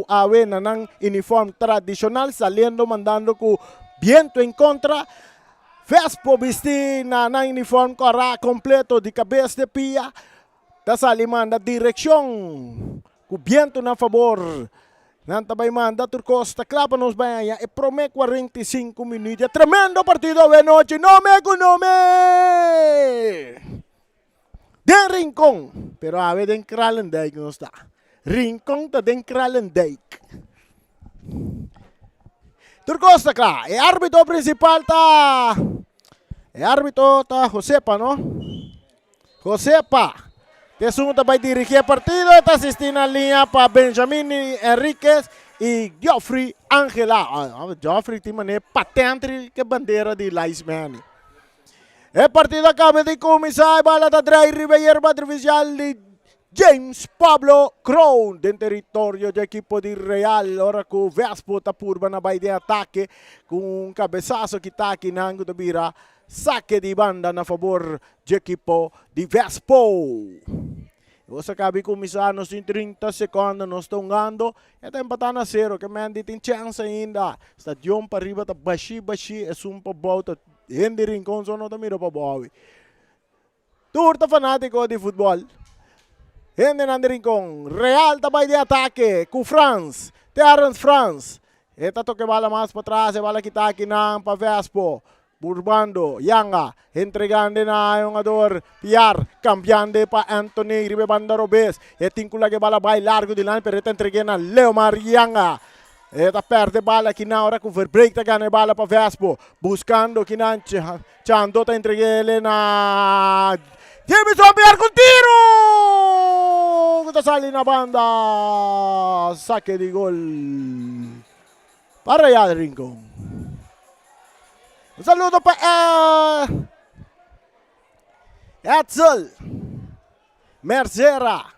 Awe na nan uniform tradicional saliendo mandando cu biento en contra. Vespo bisti na nan uniform cora completo di cabes te pia ta sali manda direccion cu biento na fabor. Nan ta bay manda tur cos ta cla pa nos bay haña e prome 45 minuut di e tremendo partido awe nochi. Nome cu nome! Den Rincon, pero awe den Kralendijk nos ta. Rincon ta den Kralendijk. Tur kos ta kla. E arbitro principal ta e arbitro ta Josepa, no? Josepa. Tesun ta bai dirigi e partido, ta asisti na liña pa Benjamin Enriquez y Geoffrey Angela. Ah, Geoffrey tin mane patente ke bandera di linesman. E partido a caba di cuminsa, e bala ta draai riba e yerba artificial di James Pablo Kroon den territorio di equipo di Real ora cu Vespo ta purba na bay den atake cu un cabesazo kita aki nan cu ta bira sake di banda na fabor di equipo di Vespo. Nos a caba di cuminsa, nos tin 30 secondo, nos ta hungando, e ta empata na cero, ke men di tin chance ainda. Stadion pariba ta bashi bashi, esun pabou ta Hende Rincon so no ta mira pa bo awe. Tur ta fanátiko di futbòl. Hendenan di Rincon. Real ta bai di atake ku Frans. Terrence Frans. E ta toka e bala mas patras. E bala kita akinan pa Vespo. Burbando. Yanga. Entregando na e hungador Piar. Kambiando pa Anthony riba e banda robes. E tin ku laga e bala bai largu dilanti pero e ta entreg'é na Leomar Yanga. E ta perde bala kinan ora ku Verbreek ta gana e bala pa Vespo. Buskando kinan Chando ta entreg'é na Jamison Piar ku tiru ku ta sali na banda. Sake di gol pa Real Rincon. Un saludo pa Edsel Mercera.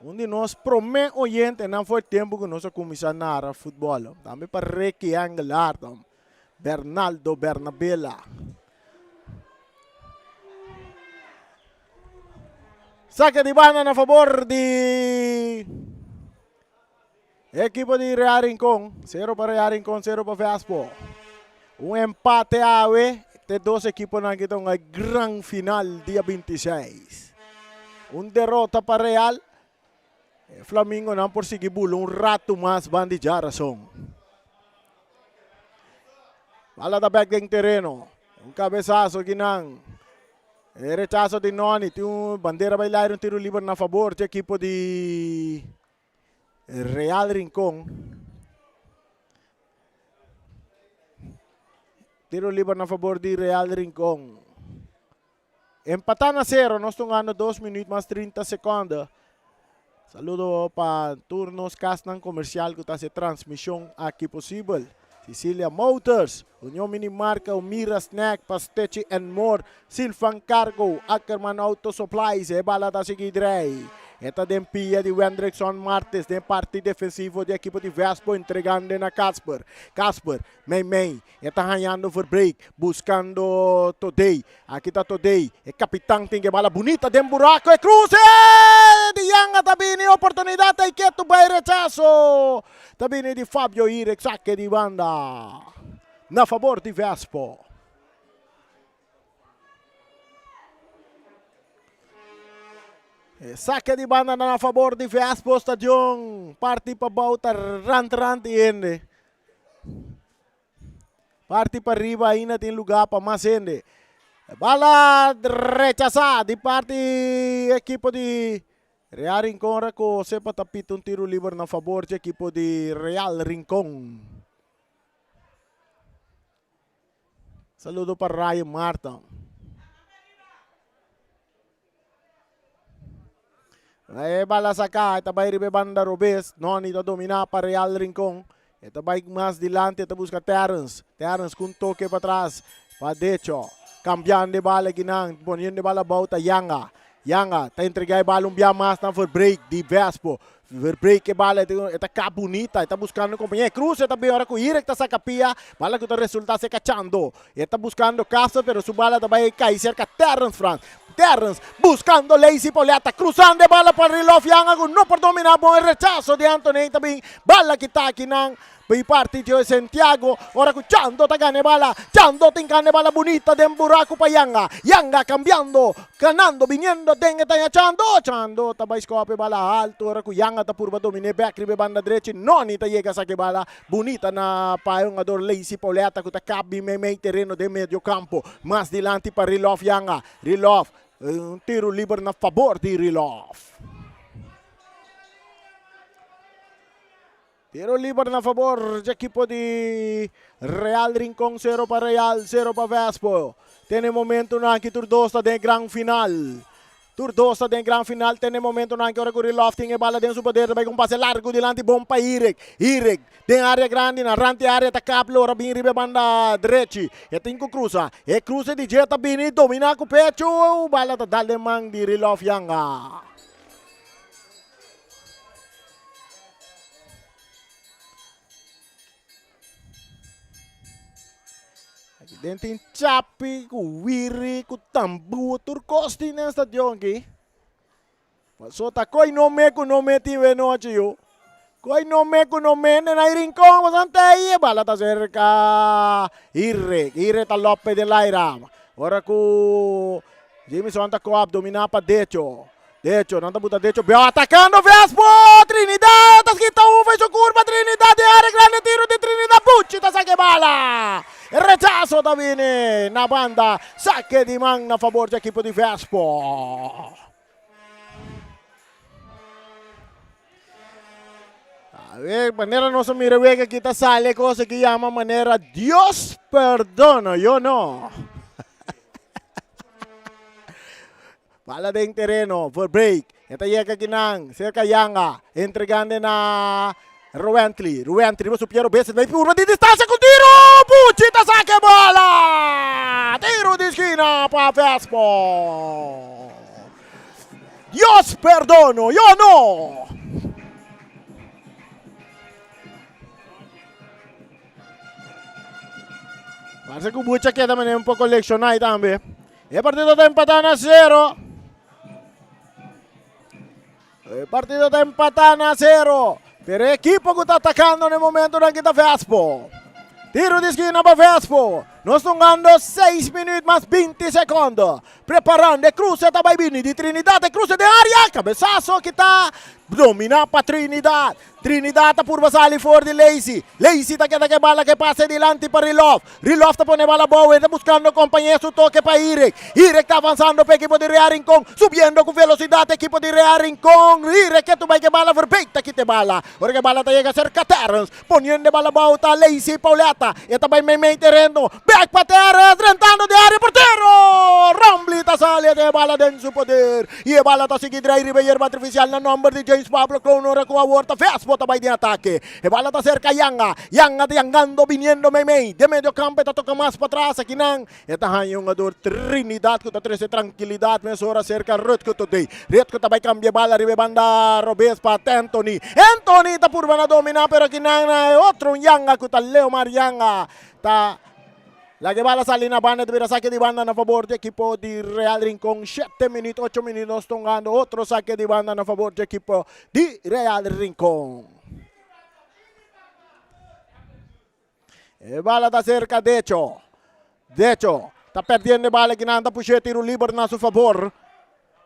Un di nos promé oyentenan for e tempu ku nos a kuminsá nara futbòl. Tambe pa Ricky Engelhard, Bernaldo Bernabela. Sake di banda na fabor di ekipo di Real Rincon. Sero pa Real Rincon, sero pa Vespo. Un empate awe te dos ekiponan ki ta un gran final dia 26. Un derota pa Real. E Flamingonan por sigui bula un ratu mas ban di djarason. Bala ta bek den tereno. Un kabesaso kinan. E rechaso di Noni. Tin un bandera bai laira un tiro liber na fabor di ekipo di Real Rincon. Tiro liber na fabor di Real Rincon. Empatá na sero, nos ta hungando dos minuut mas 30 sekonde. Saludo pa tur nos kasnan komersial ku ta hasi e transmishon aki posibel. Cecilia Motors, Union Mini Marka, Umira Snack, Pastechi and More, Silvan Cargo, Ackerman Auto Supplies, e bala ta sigui drei. E ta den pia di Wendrickson Martes den parti defensivo di ekipo di Vespo entregando na Casper. Casper, mei mei, e ta hañando Verbreek, buscando Todey. Aki ta Todey, e kapitan tin ke bala bunita den buraco, e cruce di Yanga ta bini, oportunidad ta iketu bai rechaso. Ta bini di Fabio Irek, sake di banda na fabor di Vespo. E sake di banda na fabor di Vespo, stadion parti pabou ta rant rant di hende. Parti pariba ainda tin lugar pa mas hende. Bala rechasá di parti ekipo di Real Rincon ora ku Sepa ta pita un tiro liber na fabor di ekipo di Real Rincon. Saludo pa Ryan Marta. E bala saká, e ta bai riba e banda robes. Noni ta dominá pa Real Rincon. E ta bai mas dilanti, e ta buska Terrence. Terrence ku un toke patras pa Decho. Kambiando e bala akinan, poniendo e bala abou ta Yanga. Yanga ta entregá e bala un bia mas na Verbreek di Vespo. Verbreak e bala, e ta kap bunita, e ta buskando kompañero. E kruse ta bin ora ku Irek ta saka pia, bala ku ta resultá serka Chando. E ta buskando Castro, pero su bala ta bai kai serka Terrence Frans. Terrence buskando Lacey Pauletta, krusando e bala pa Rilof Yanga ku no por dominá bon. E rechaso di Anthony ta bin, bala kita akinan. Bay parti dje Santiago ora cu Chando ta gana e bala. Chando tin gana e bala bunita den buraco pa Yanga. Yanga cambiando, ganando, biniendo den e taña Chando. Chando ta bay scopa e bala alto ora cu Yanga ta purba domine bek riba e banda drechi. Noni ta yega saki e bala bunita na pa e hungador Lacey Pauletta cu ta kap bin meimei tereno den medio campo. Mas dilanti pa Rilof Yanga. Rilof, un tiro liber na fabor di Rilof. Tiro liber na fabor dje ekipo di Real Rincon, sero pa Real, sero pa Vespo. Te na e momentonan aki tur dos ta den e gran final. Tur dos ta den e gran final te na e momentonan aki ora ku Rilof tin e bala den su poder ta bai ku un pase largu dilanti bon pa Irek. Irek den area grandi na rant di area ta kap lora bin riba e banda drechi. E tin ku krusa. E kruse di dje ta bini domina ku pechu. Bala ta dal den man di Rilof Yanga. Aki den tin chapi ku wiri ku tambú tur kos tin den stadion aki. Paso ta koi no me ku no me tin we nochi yu. Koi no me ku no me den ai rincon pasobra te ei e bala ta serka Ire. Ire ta lope den laira. Ora ku Jimison ta koap domina pa Decho. Decho, nan ta buta Decho beo atacando Vespo! Trinidad ta skita un fai su curva Trinidad den area grande tiro di Trinidad Bucci ta saca e bala! E rechazo ta bini na banda saque di man na fabor di ekipo di Vespo. A ver, manera nos a mira wega aki ta sali e cosa ki yama manera Dios perdono, yo no. Bala den tereno, Verbeek. E ta yega kinan, serka Yanga. Entregando na Ruently. Ruently riba su pia robes. E ta purba di distancia ku tiro! Buchi ta saka e bola! Tiro di skina pa Vespo. Dios perdono, yo no! Parece ku Buchi a keda manera un poko leccionai tambe. E partido ta empatá na sero. E partido ta empatá na sero. Pero e ekipo ku ta atakando na e momentonan aki ta Vespo. Tiro di skina pa Vespo. Nos ta hungando seis minuut mas binti sekondo. Preparando e kruse ta bai bini di Trinidad. E kruse den área. Kabesaso kita dominá pa Trinidad. Trinidad ta purba sali for di Lacey. Lacey ta keda ku e bala ku e pasa dilanti pa Rilof. Rilof ta pone bala abou, e ta buskando kompañé su toke pa Irek. Irek ta avansando pa ekipo di Real Rincon, subiendo ku velosidat ekipo di Real Rincon. Irek ke tumba e bala, Verbeek ta kita e bala. Ora ku e bala ta yega serka Terrence, poniendo e bala abou ta Lacey Pauletta. E ta bai meimei tereno, bek pa Terrence, drentando den área, portero! Rombley ta sali e tin e bala den su poder. I e bala ta sigui drai riba e yerba artifisial na nòmber di James Pablo Kroon ora ku awor ta Vespo ta bai den atake. E bala ta serka Yanga. Yanga ta yangando biniendo meimei den medio kampo e ta toka mas patras akinan e ta haña un hungador Trinidad ku ta trese trankilidat mesora serka Rutger Todey. Rutger ta bai kambia e bala riba e banda robes pa Anthony. Anthony ta purba na domina pero akinan na e otro un Yanga ku ta Leomar Yanga ta Laga e bala sali na banda, ta bira sake di banda na fabor di ekipo di Real Rincon. Shete minut, ocho minut nos ta hungando otro sake di banda na fabor di ekipo di Real Rincon. E bala ta serka Decho. Decho ta perdiendo e bala kinan ta pushe tiro liber na su fabor.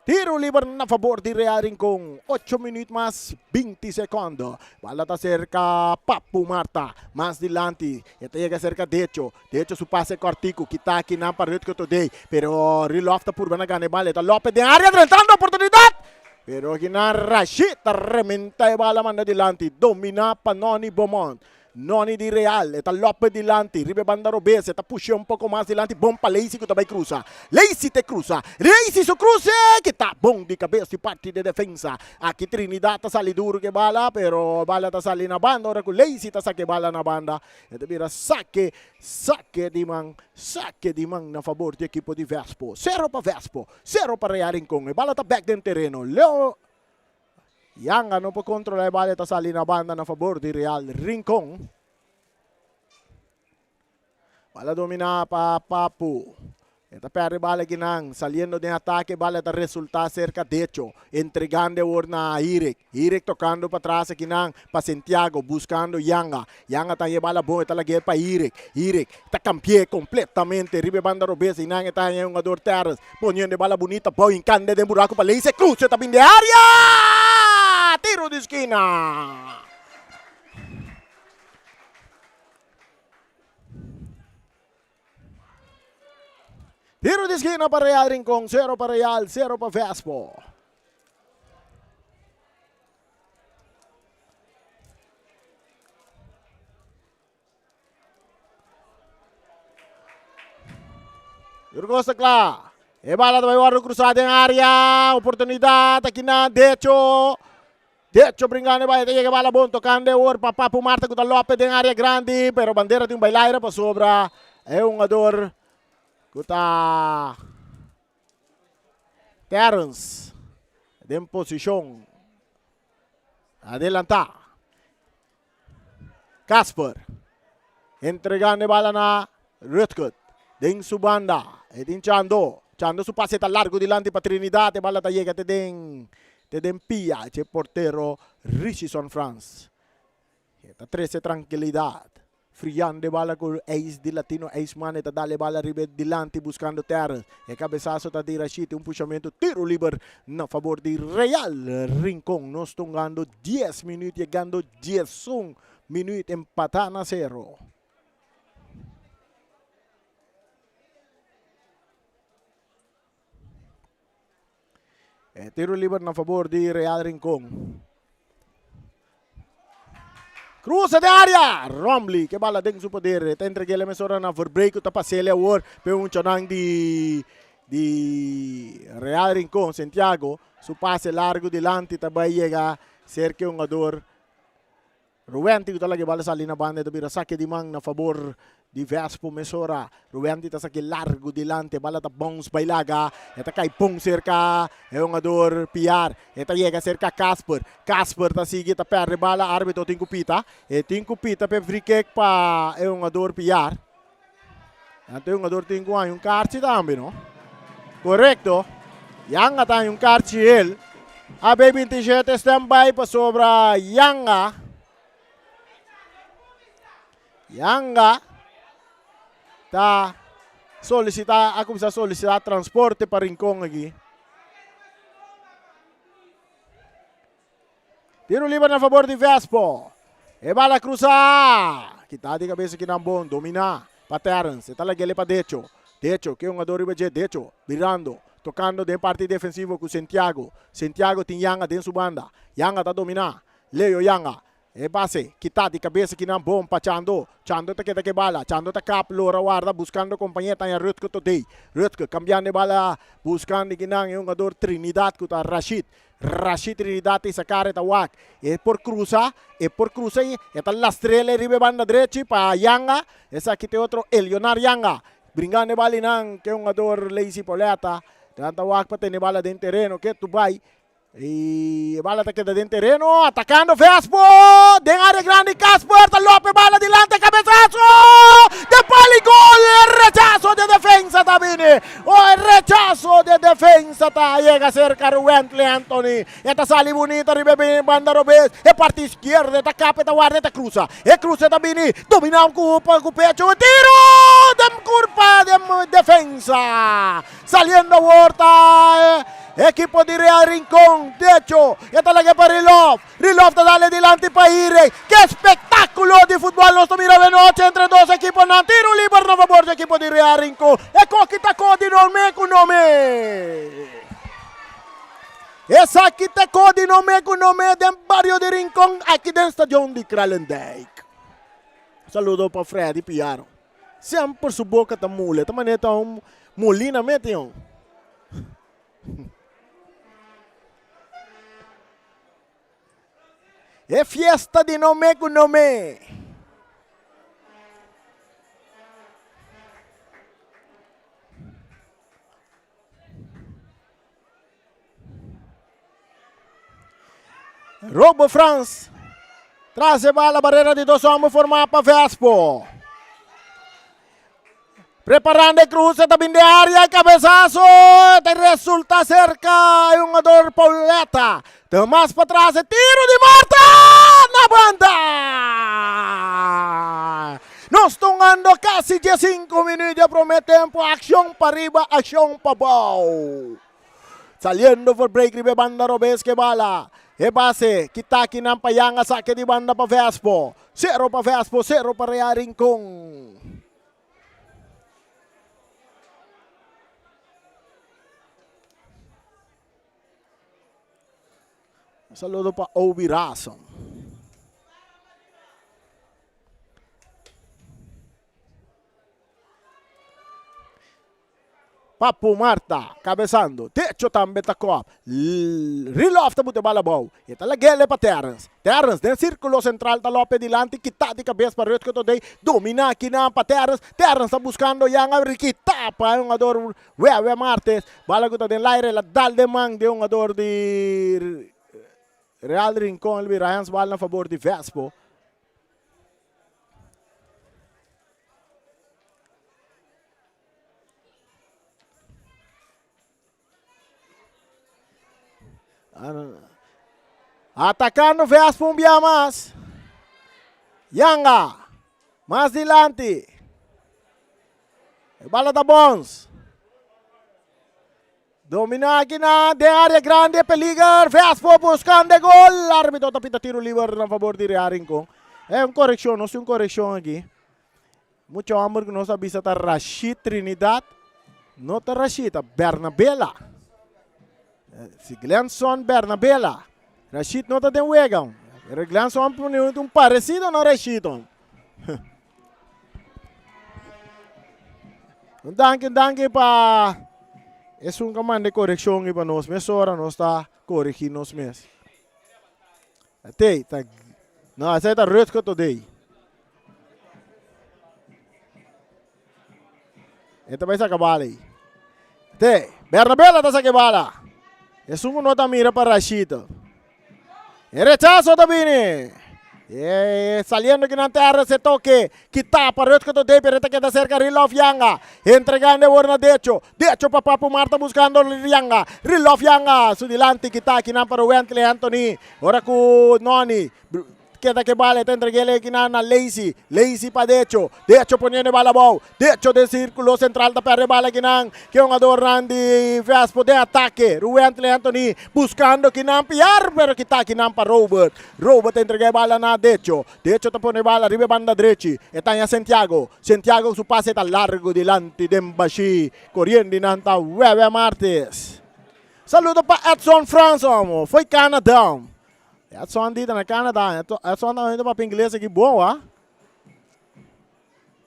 Tiro liber na fabor di Real Rincon. Ocho minuut mas 20 secondo. Bala ta cerca Papu Marta. Mas dilanti. E ta yega cerca Decho. Decho su pase cortico. Kita akinan pa Rutger Todey. Pero Rilof ta purba na gana e bala. E ta Lopez den area drentando oportunidad. Pero akinan Rashid ta rementa e bala manda dilanti. Domina pa Noni Beaumont. Noni di Real, e ta lope dilanti, riba e banda robes, e ta push'é un poko mas dilanti, bon pa Lacey ku ta bai krusa. Lacey ta krusa, Lacey su kruse ki ta bon di kabes di parti di defensa. Aki Trinidad ta sali duru ku e bala, pero e bala ta sali na banda ora ku Lacey ta saka e bala na banda. E ta bira sake, sake di man, sake di man na fabor di ekipo di Vespo. Sero pa Vespo, sero pa Real Rincon. E bala ta bek den tereno. Leo. Yanga no por controla e bala e ta sali na banda na fabor di Real Rincon. Bala domina pa Papu. E ta perde bala akinan. Saliendo den atake bala ta resulta serka Decho. Entregando awor na Hirik. Hirik tokando patras akinan pa Santiago buskando Yanga. Yanga ta haña e bala bon e ta lag'é pa Hirik. Hirik ta kampi'é kompletamente riba e banda robes. Einan e ta haña e hungador Terrence poniendo e bala bunita bou hinkando den buraku pa Leise Cruz. E ta bin den área! Tiro di skina! Tiro di skina pa Real Rincon, 0 pa Real, 0 pa Vespo. Burgos ta kla. E bala ta bai wòrdu krusá den área. Oportunidat akinan. Decho. Decho bringando e bala. Ta yega e bala bon tokando e wor pa Papu Marta ku ta Lopez den área grandi. Pero bandera tin un bailaira pasobra e hungador ku ta Terrence den posishon adelantá. Casper entregando e bala na Rutgerd den su banda. E tin Chando. Chando su pase ta largo dilanti pa Trinidad. E bala ta yega te den te den pia dje portero Richison Frans. E ta trece trankilidad. Friando e bala ku Ace di Latino Ace Mane ta dal e bala riba e dilanti buskando Terrence. E kabesaso ta di Rashid un pushamentu tiro liber na fabor di Real Rincon. Nos tungando dies minuut yegando diesun minuut empatá na sero. E tiro liber na fabor di Real Rincon. Cruza den área. Romley ke bala den su poder. Ta entreg'é mesora na Verbrey ku ta pas'é awor pe un chonan di di Real Rincon. Santiago su pase largo dilanti ta bai yega serka e hungador Ruwenti ku ta laga e bala sali na banda e ta bira sake di man na fabor di Vespo mesora. Ruwenti ta sake largu dilanti e bala ta bounce bai laga e ta kai pon serka e hungador Piar. E ta yega serka Casper. Casper ta sigui ta perde bala arbitro tin ku pita. E tin ku pita pa e free kick pa e hungador Piar. Anto e hungador tin ku haña un karchi tambe no. Korekto. Yanga ta haña un karchi el. AB 27 stand by pasobra Yanga. Yanga ta solicita a cuminsa solicita transporte pa Rincon aki. Tiro liber na fabor di Vespo. E bala cruza. Kita di cabeza kinan bon. Domina pa Terrence. E ta lagele pa Decho. Decho ke hungador riba dje. Decho birando. Tocando den parti defensivo cu Santiago. Santiago tin Yanga den su banda. Yanga ta domina. Leo Yanga. E pase kita di cabeza kinan bon pa Chando. Chando ta keda ke bala. Chando ta kap lora warda buscando compañía taña Rutke Todey. Rutke cambiando e bala buscando kinan e hungador Trinidad cu ta Rashid. Rashid Trinidad ta sacar e ta wak. E por cruza, e por cruza y e ta lastrele riba e banda drechi pa Yanga. Esaki ta e otro Elionar Yanga. Bringando e bala nan ke hungador Lazy Pauletta. Nan ta wak pa tene bala den tereno ke tu bay. Y e bala ta keda den tereno, atacando Vespo, den área grandi Casper ta lope bala dilante, cabezazo, de palo y gol, rechazo de defensa ta bini, oh, el rechazo de defensa ta llega cerca Ruwentley Anthony, e ta sali bonita riba e banda robes, e parti izquierda, ta capa, ta guarda, ta cruza, e cruza ta bini, domina cu, cu pecho, tiro, den curpa de defensa. Saliendo awor ta e ekipo di Real Rincon. Decho, e ta laga pa Rilov. Rilov ta dale dilanti pa Irey. Ke spektakulo di futbòl nos ta mira awenochi entre dos ekiponan. Tiro liber na fabor di ekipo di Real Rincon. E koki ta ko di nome ku nome. Esaki ta ko di nome ku nome den bario di Rincon aki den stadion di Kralendijk. Saludo pa Freddy Piaro. Semper su boca ta mula, ta manera ta un molina mete yon. E fiesta di nome cu nome. Robo Frans. Tras e bala barrera di dos homber formá pa Vespo. Preparando e cruce ta bin de área e cabezazo ta resulta cerca e hungador Pauleta. Ta mas pa tras e tiro di Marta na banda. Nos ta hungando casi 15 minuut di e prome tempo. Accion pa riba, accion pa bou. Saliendo for break riba e banda robes ke bala. E base kita kinan pa Yanga sake di banda pa Vespo. Sero pa Vespo, sero pa Real Rincon. Un saludo pa Obi Rason. Papu Marta kabesando. Techo tambe ta kòp. Rilòf ta buta e bal abou. E ta lag'el pa Terrence. Terrence den sírkulo sentral ta lòp e dilanti kitá di kabes pa Rutger Todey. Dominá kinan pa Terrence. Terrence ta buskando Jan Abri kitá pa e hungador Wewe Martes. Bala ku ta den laire el a dal den man di e hungador di Real Rincon. El bira hèns bal na fabor di Vespo. Atacando Vespa un bia mas. Yanga. Mas dilanti. E bala ta bons. Domina aki na den área grande peliger. Vespo buscando e gol. Árbitro ta pita tiro liber na favor di Real Rincon. É un corrección, no es un corrección aquí. Mucha homber ku nos a bisa ta Rashid Trinidad, no ta Rashid, ta Bernabela. Si Glenson Bernabela. Rashid no ta den wega. Pero Glenson pone un parecido na Rashid. Un danki, un danki pa esun ku a manda e korekshon pa nos. Mesora nos ta korigí nos mes. Atei, ta, no, esei ta Rutger Todey. E ta bai saka bala ei. Te, Bernabela ta saka e bala. Esun ku no ta mira pa Rashid. E rechazo ta bini. E saliendo ki nan terra se toque. Kita pa Rutger Todey, pero e ta keda cerca Rilov Yanga. Entregando e wor na Decho. Decho pa Papu Marta buscando Yanga. Rilov Yanga su dilanti kita kinan pa Rowentley Anthony. Ora ku Noni. Keda ke bala e ta entreg'é ekinan na Lacy. Lacy pa Decho. Decho poniendo e bala abou. Decho den sirkulo sentral ta pèrdè e bala kinan. Ke hungadornan di Vespo den atake. Ruwentley Anthony buskando kinan Piar pero kita kinan pa Robert. Robert ta entreg'é e bala na Decho. Decho ta pone e bala riba e banda drechi. E ta haña Santiago. Santiago su pase ta largu dilanti den bashí. Koriendo nan ta Wewe Martes. Saludo pa Edson Frans omo. Fo'i Canada. Edson di ta na Canada. Edson ta hoyendo papia ingles aki bon wa.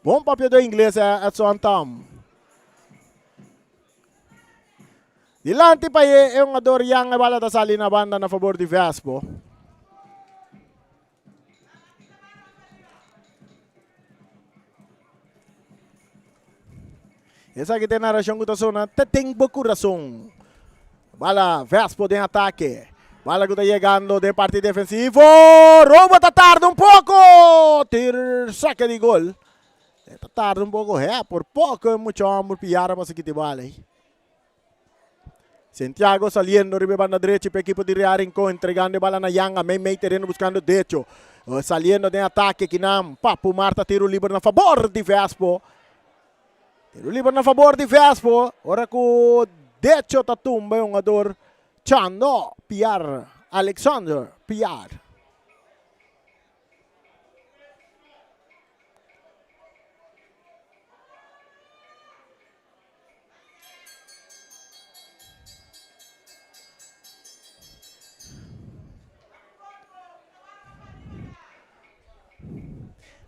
Bon papia do ingles Edson tam. Dilanti pa e e hungador Yang e bala ta sali na banda na favor di Vespo. Esaki ta e narashon ku ta sona te den bo kurason. Bala Vespo den atake. Bala ku ta yegando den parti defensivo. Robo ta tarda un poko. Tir sake di gol. E ta tarda un poko. He, por poko e mucha homber piara pa sikiti bala ei. Santiago saliendo riba e banda drechi pa ekipo di Real Rincon entregando e bala na Yanga mei mei tereno buscando Decho saliendo den atake kinan Papu Marta tiro liber na fabor di Vespo tiro liber na fabor di Vespo ora ku Decho ta tumba e hungador Chando Piar Alexander Piar.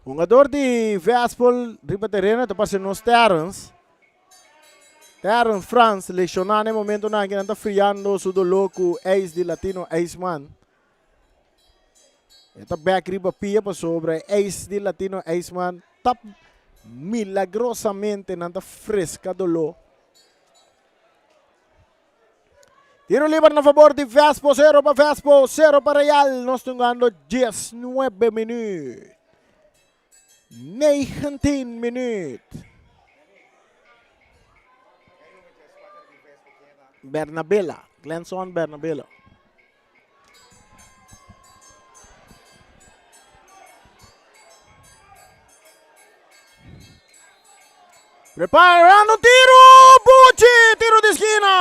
Hungador di Vespel riba tereno ta parse nos Terrence. Terrence Frans lesioná na e momentonan aki nan ta friando su doló ku ijs di Latino Iceman. E ta bek riba pia pasobra e ijs di Latino Iceman ta milagrosamente nan ta freska doló. Tiro liber na fabor di Vespo, 0 pa Vespo, 0 pa Real. Nos ta hungando 19 minuut. 19 minuut. Bernabela, Glenson Bernabela. Preparando tiro, Buchi, tiro di skina.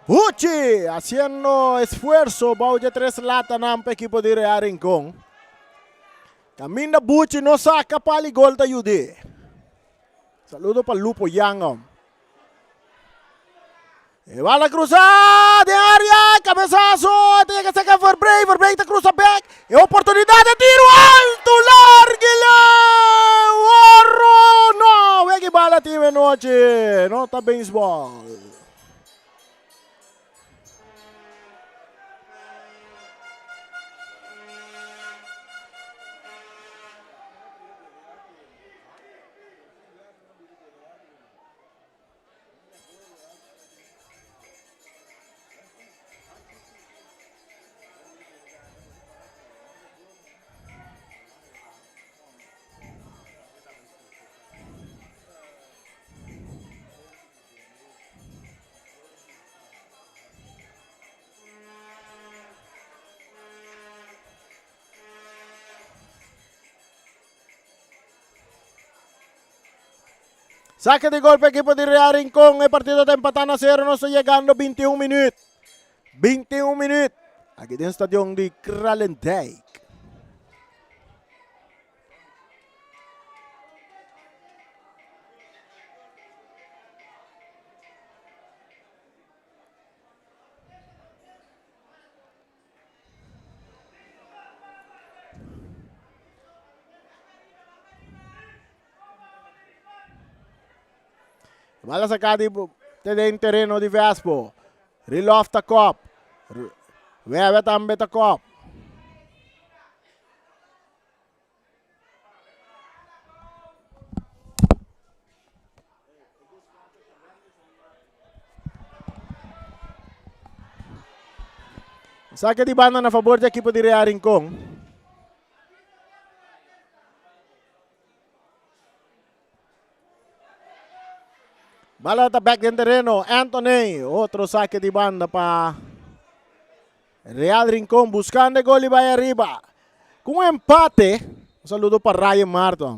Buchi haciendo esfuerzo bou dje tres latanan pa ekipo di Real Rincon. Caminda Buchi no saca pali gol ta yud'é. Saludo pa Lupo Yangom. E bala cruza den area, cabezazo, ta yega cerca Verbrey, Verbrey ta cruza back, e oportunidad de tiro alto, largo leu, oro, no, wegi bala team e nochi, no ta baseball. Saque di gol pa equipo di Real Rincón. E partido ta empatá na cero. Nos ta yegando 21 minuut. 21 minuut. Aki den stadion di Kralendijk. Bala saca di te den tereno di Vespo. Rilof ta kop. Wewe tambe ta kop. Saque di banda na favor di equipo di Real Rincón. Bala ta back den terreno. Anthony, otro saque di banda pa Real Rincón buscando e gol y bay arriba. Con un empate. Un saludo pa Ryan Marton.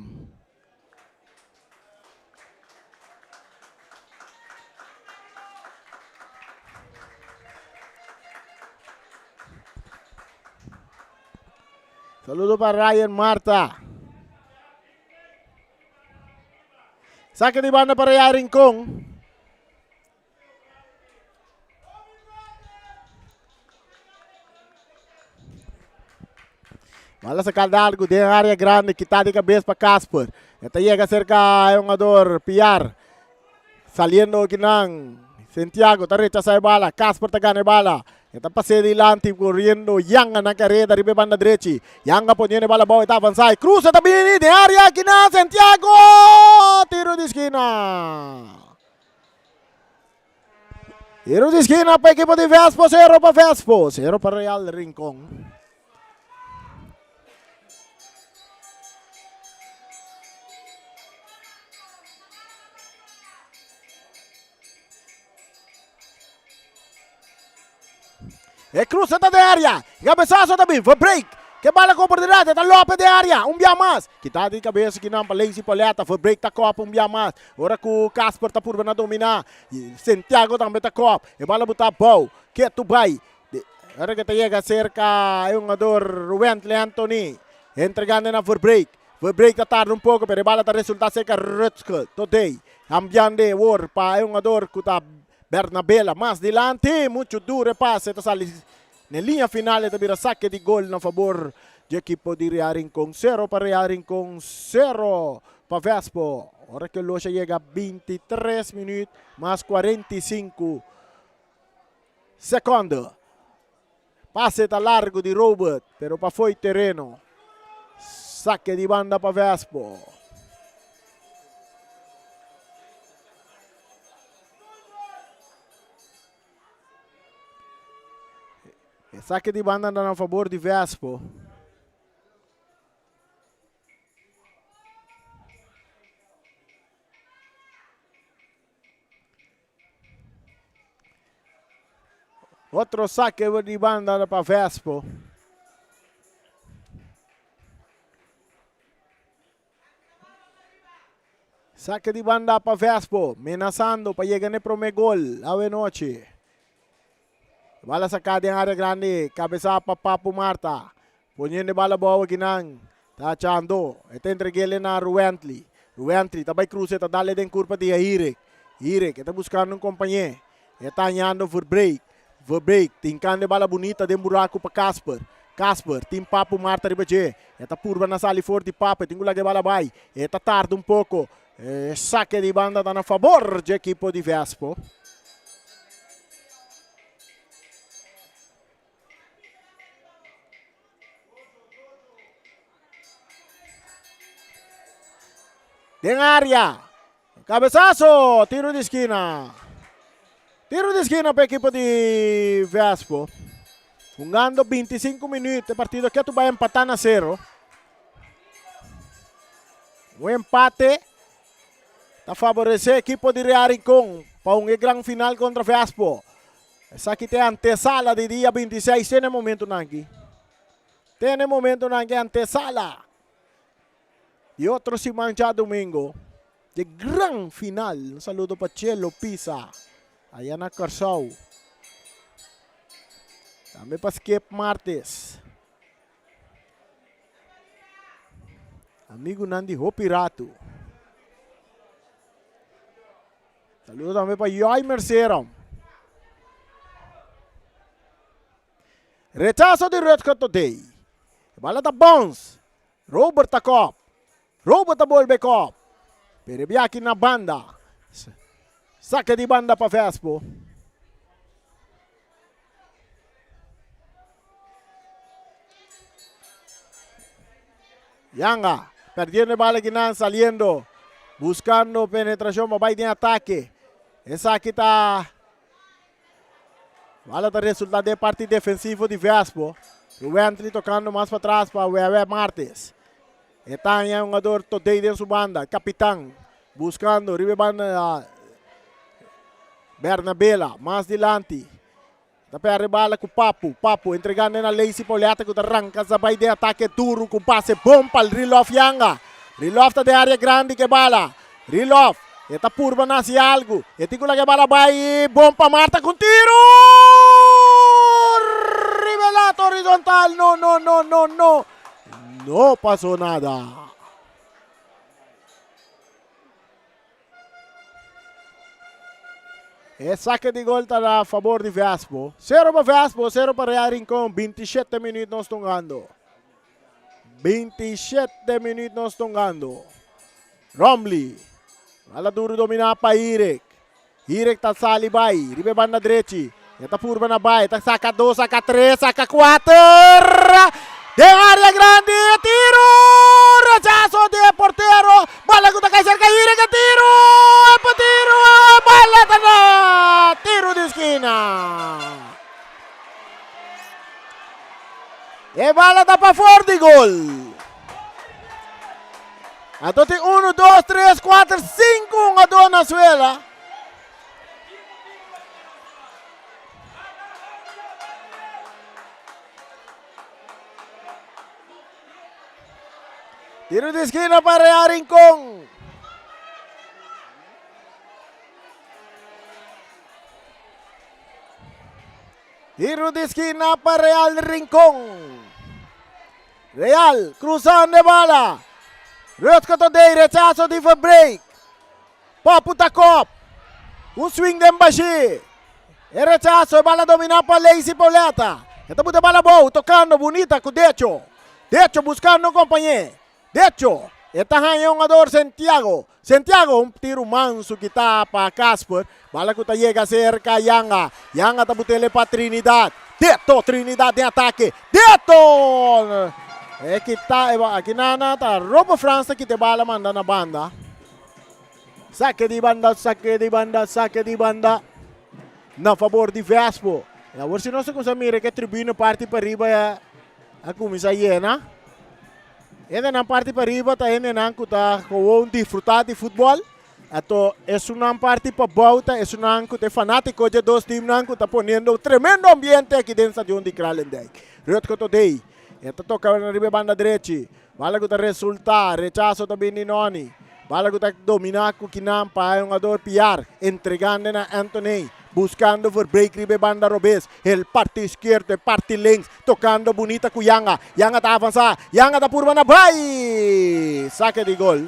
Saludo pa Ryan Marta. Saque di banda pa Real Rincón. Bala saca largo den área grande, quita de cabeza para Casper. Esta llega cerca el jugador Piar. Saliendo kinan. Santiago ta rechaza e bala. Casper ta gana e bala. E ta pase dilanti corriendo Yanga na carrera riba e banda drechi. Yanga poniendo e bala abou e ta avanza e cruza ta bini den area kinan Santiago! Tiro di skina. Tiro di skina pa ekipo di Vespo, 0 pa Vespo, 0 pa Real Rincon. E cruza ta den area. Cabezazo ta bin. Verbreak. Ke bala ku oportunidad. Ta Lopez den area. Un bia mas. Kita di cabeza kinan pa Lacey Pauletta. Verbreak ta kop un bia mas. Ora ku Casper ta purba na domina. Santiago tambe ta kop. E bala buta abou. Ketu bai. Ora ke ta yega cerca e hungador Wentley Anthony. Entregando na Verbreak. Verbreak ta tarda un poco pero e bala ta resulta cerca Rutske. Todey. Cambiando e wor pa e hungador ku ta Bernabela mas dilanti, muchu duro e pase ta sali n'e liña final e ta bira sake di gol na fabor dje ekipo di Real Rincon. Sero pa Real Rincon, sero pa Vespo. Ora ku e loshi a yega 23 minuut mas 45 sekonde. Pase ta largo di Robert, pero pa fo'i tereno. Sake di banda pa Vespo. E sake di banda ta na fabor di Vespo. Otro sake di banda pa Vespo. Sake di banda pa Vespo, menasando pa yega n'e prome gol awe nochi. Bala saka den area grandi, kabesa pa Papu Marta. Poniendo e bala bou akinan, ta Chando. E ta entreg'el na Ruently. Ruently ta bai cruza, e ta dal den curpa di Hirek. Hirek, e ta buscando un compañé. E ta hañando Verbeek. Verbeek tin kanda e bala bunita den buraku pa Casper. Casper tin Papu Marta riba dje. E ta purba na sali for di Papu, e tin ku laga e bala bai. E ta tarda un poko. E sake di banda ta na fabor dje ekipo di Vespo. Den área. Cabezazo, tiro di skina. Tiro di skina pa ekipo di Vespo. Hungando 25 minuut, e partido ketu bai empatá na sero. Un empate ta favoresé ekipo di Real Rincon pa un e gran final kontra Vespo. Esaki ta e antesala di dia 26 te na e momentunan aki. Te na e momentunan aki antesala di otro siman djadumingo di gran final. Un saludo pa Chelo Pisa aya na Kòrsou. Tambe pa Skip Martes. Amigunan di hopi ratu. Saludo tambe pa Joy Mercero. Rechazo di Rutger Todey. Bala ta bounce. Robert ta kop. Robert ta bolbe kop. Pero e biaki na banda. Sake di banda pa Vespo. Yanga perdiendo e bala kinan saliendo buscando penetracion pa bay den atake. Esaki ta bala ta resulta den parti defensivo di Vespo. Ruwently tocando mas patras pa Wewe Martes. E ta haña hungador Todey den su banda, capitan buscando riba e banda Bernabela mas dilanti. Ta perde bala ku Papu. Papu entregando na Lacey Pauletta ku ta ranka sa bai den atake duru ku pase bon pa Rilof Yanga. Rilof ta den area grandi ku e bala. Rilof e ta purba na hasi algu. E tin ku laga e bala bai bon pa Marta ku un tiru! Riba e lata horizontal. No, no, no, no, no. No pasó nada. E sake di gol ta na fabor di Vespo. Sero pa Vespo, sero pa Real Rincon. 27 minuut nos tongando. 27 minuut nos tongando. Romley. Bala duro domina pa Irek. Irek ta sali bai. Riba e banda drechi. E ta purba na bai. Ta saka dos, saka tres, saka kuater. Den área grandi. Tiro! Rechazo di e portero. Bala ku ta kai serka Irek. E tiro! E pa tiro! Bala ta na tiro di skina. E bala ta pafor di gol. Anto tin 1, 2, 3, 4, 5 hungadó na suela. Tiro di esquina pa Real Rincón. Tiro di esquina pa Real Rincón. Real cruzando e bala. Rutger Todey rechazo di Verbreek. Papu ta kop. Un swing den bashi. E rechazo, e bala domina pa Lacey Pauletta. E ta buta e bala abou, tocando bunita cu Decho. Decho buscando un compañé. Decho, e ta haña un hungador Santiago. Santiago, un tiro manso kita pa Casper. Bala cu ta yega cerca Yanga. Yanga ta butele pa Trinidad. Deto, Trinidad den atake. Deto! E kita, aki na ta Robo Frans ta kita e bala manda na banda. Sake di banda, sake di banda, sake di banda. Na favor di Vespo. I awor si nos a kuminsá mira ku e tribuna parti pariba a kuminsá yena. Hendenan parti pariba ta hendenan ku ta gewoon disfrutá di futbòl. Anto esunnan parti pabou ta esunnan ku ta e fanátiko dje dos timnan ku ta poniendo un tremendo ambiente aki den stadion di Kralendijk. Rutger Todey e ta toka riba e banda drechi. Bala ku ta resultá, rechaso ta bini Noni. Bala ku ta dominá ku kinan pa e hungador Piar, entregando na Anthony, buskando Verbeek riba e banda robes. El parti iskierdo, e parti links, tokando bunita ku Yanga. Yanga ta avansá, Yanga ta purba na bai! Sake di gol.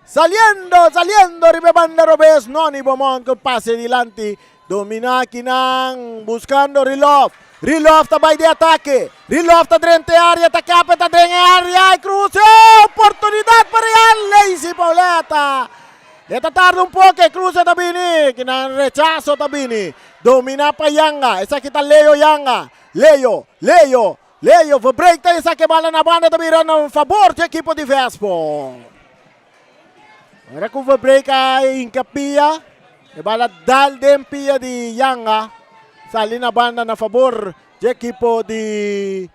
Saliendo, saliendo riba e banda robes, Noni Beaumont ku pase dilanti, domina akinan, buskando Rilov. Rilov ta bai di atake, Rilov ta drenta e area, ta kapa, ta den e area, e kruse, oportunidat pa Real, Leisy Pauleta. E ta tarda un poko, e kruse ta bini, kinan rechaso ta bini, domina pa Yanga, esaki ta Leo Yanga, Leo, Leo, Leo Verbreek ta esaki e bala na banda ta bira na fabor di ekipo di Vespo. Ora ku Verbreek a hinka pia, e bala dal den pia di Yanga, sali na banda na fabor di ekipo di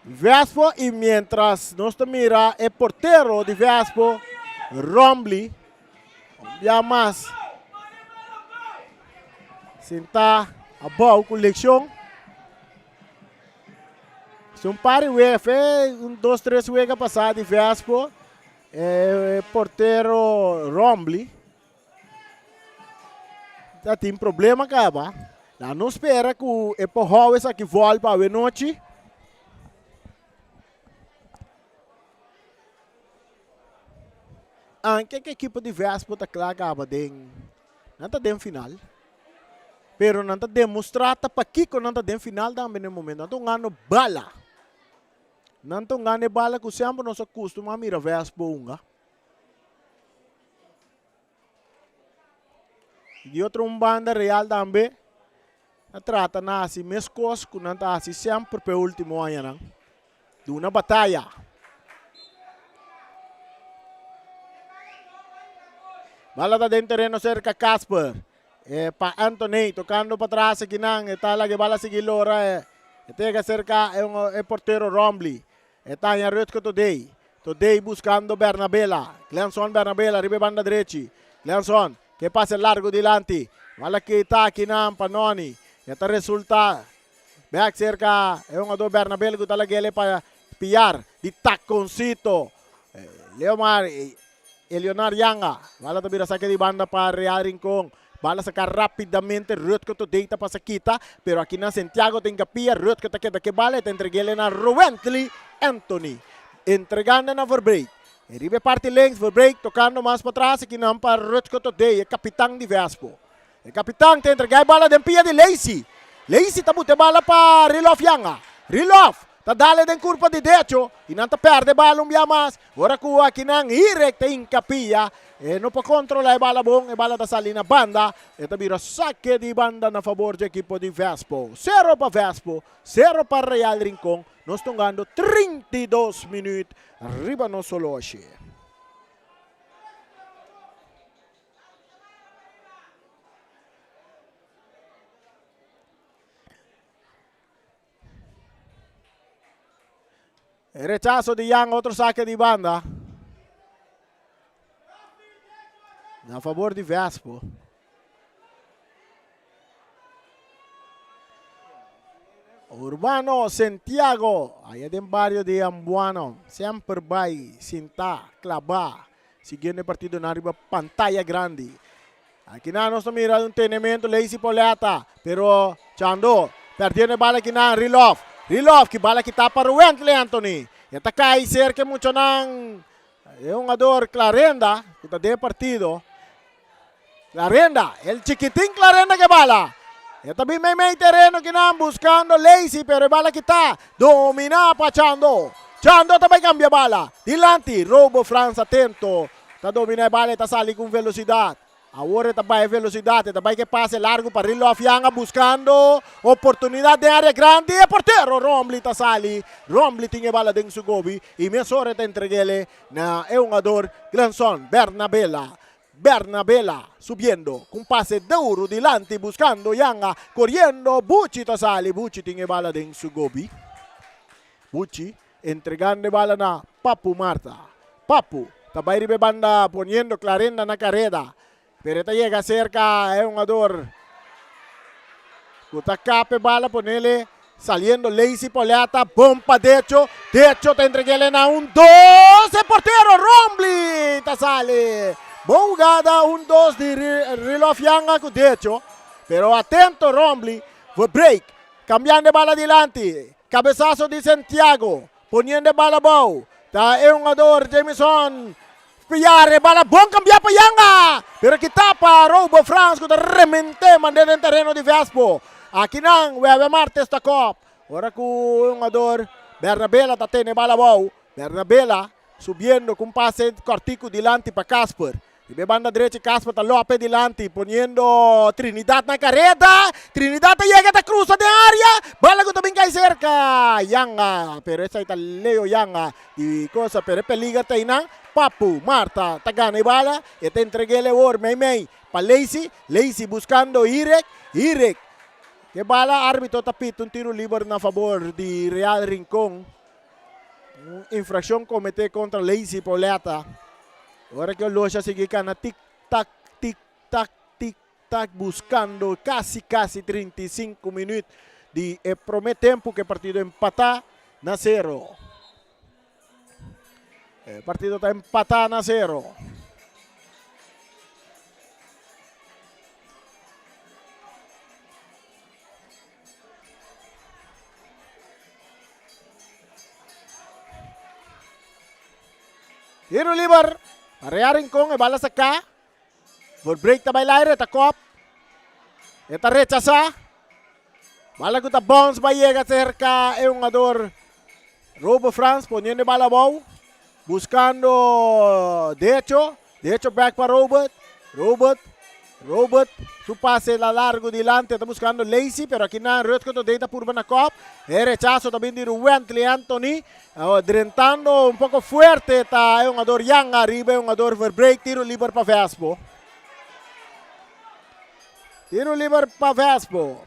Vespo i mientras nos ta mira e portero di Vespo, Rombly, un bia mas sinta abou ku lekshon. Si un par di wega, fe un dos tres wega pasá di Vespo, e portero Rombly ta tin problema kaba. La no spera ku e por hou esaki vòl pa awe nochi. Anke ku ekipo di Vespo ta kla kaba den, nan ta den final. Pero nan ta demostrá ta pakiko nan ta den final tambe na e momento. Nan ta un gano bala. Nan ta un gano e bala ku semper nos a kustumá mira Vespo hunga. Di otro un banda Real tambe a trata na hasi meskos ku nan ta hasi semper pa e ultimo añanan. Duna bataya. Bala ta den tereno serka Casper. E pa Anthony tocando pa tras akinan. E ta laga e bala sigui lora. E, e ta yega serka e, e portero Rombly. E ta haña Rutger Todey. Todey buscando Bernabela. Glenson Bernabela riba e banda drechi. Glenson ke pase largo dilanti. Bala kita akinan pa Noni. E ta resulta Bek cerca e hungador Bernabel cu ta lagele pa Piar di taconcito. Leomar Eleonar Yanga. Bala ta bira saque di banda pa Real Rincon. Bala saca rapidamente Rutger Todey ta pasa kita. Pero aki na Santiago tin Capilla. Rutger ta keda ke bala e ta entregele na Rowentley Anthony. Entregando na Verbeek. E riba e parti links Verbeek tocando mas patras aki nan pa Rutger Todey e capitan di Vespo. E kapitan ta entregá e bala den pia di Lacey. Lacey ta buta e bala pa Rilof Yanga. Rilof ta dale den kurpa di decho i nan ta pèrdè e bala un bia mas. Ora ku akinan Hirek ta hinka pia, e no por kontrolá e bala bon, e bala ta sali na banda. E ta bira sake di banda na fabor dje ekipo di Vespo. Sero pa Vespo, sero pa Real Rincon. Nos ta hungando 32 minüt riba nos holoshi. E rechazo di Yang, otro saque di banda. Na favor di Vespo. Urbano Santiago, allá den barrio di Ambuano, semper bai sinta, claba, siguiendo e partidonan riba pantaya grandi. Akinan nos ta mira un tenemento Lacey Pauletta, pero Chando perdiendo e bala akinan, Rilov, Rilov ki bala kita pa Ruwentley Anthony, e ta kai cerca e muchanan, e hungador Clarenda ku ta den e partido. Clarenda, el chikitin Clarenda ke bala. E ta bin meimei tereno kinan buscando Lacey pero e bala kita domina pa Chando. Chando ta bai cambia bala. Dilanti Robo Frans atento ta domina e bala e ta sali cu velocidad. Awor e ta bai velocidad, e ta bai ke pase largo pa Rilof Yanga buscando oportunidad den area grandi. E portero Rombley ta sali. Rombley tin e bala den su gobi y mesora e ta entreguele na e hungador Glenson Bernabela. Bernabela subiendo cu un pase duro dilanti buscando Yanga coriendo. Buchi ta sali, Buchi tin e bala den su gobi. Buchi Entregando e bala na Papu Marta. Papu ta bai riba e banda poniendo Clarenda na kareda. Pero e ta yega serka e hungador ku ta kap e bala ponele saliendo Lacey Poleta. Bon pa Decho. Decho ta entregele na un dos. E portero Rombly ta sali. Bon hugada un dos di Rilof Yanga ku Decho. Pero atento Rombly. Verbreak cambiando e bala dilanti. Cabesazo di Santiago, poniendo e bala abou. Ta e hungador Jamison Piar, e bala bon cambia pa Yanga, pero ki tapa Robo Frans cu ta remente mande den tereno di Vespo. Akinan Wewe Martes ta kop, ora cu e hungador Bernabela ta tene e bala abou. Bernabela subiendo cu un pase cortico dilanti pa Casper. Riba e banda drechi Casper ta lope dilanti poniendo Trinidad na careda. Trinidad ta yega ta cruza den area. Bala cu ta bin cay cerca Yanga. Pero esai ta Leo Yanga di cosa pero e peliger ta einan. Papu Marta ta gana e bala. E ta entreg'el awor mei mei pa Lacey. Lacey buscando Irek. Irek ke bala arbitro ta pita un tiro liber na fabor di Real Rincon. Un infraccion comete contra Lacey Pauletta. Ora que Olosha a sigui cana tic tac, tic tac, tic tac buscando casi casi 35 minuut di e prome tempo que partido empata na cero. E partido ta empata na cero. Tiro liber. Rea Rincon e bala saca. Voor break ta bai laire ta kop. E ta rechasa. Bala ku ta bounce bai yega cerca e hungador Robo Frans poniendo e bala abou. Buscando Decho. Decho back pa Robert. Robert. Robert su pase la largo dilante ta buscando Lacey pero aki nan Rutger Todey ta purba na kop. E rechazo ta bin di Ruwentley Anthony. Drentando un poco fuerte ta e hungador Yang ariba e hungador Verbreak. Tiro liber pa Vespo. Tiro liber pa Vespo.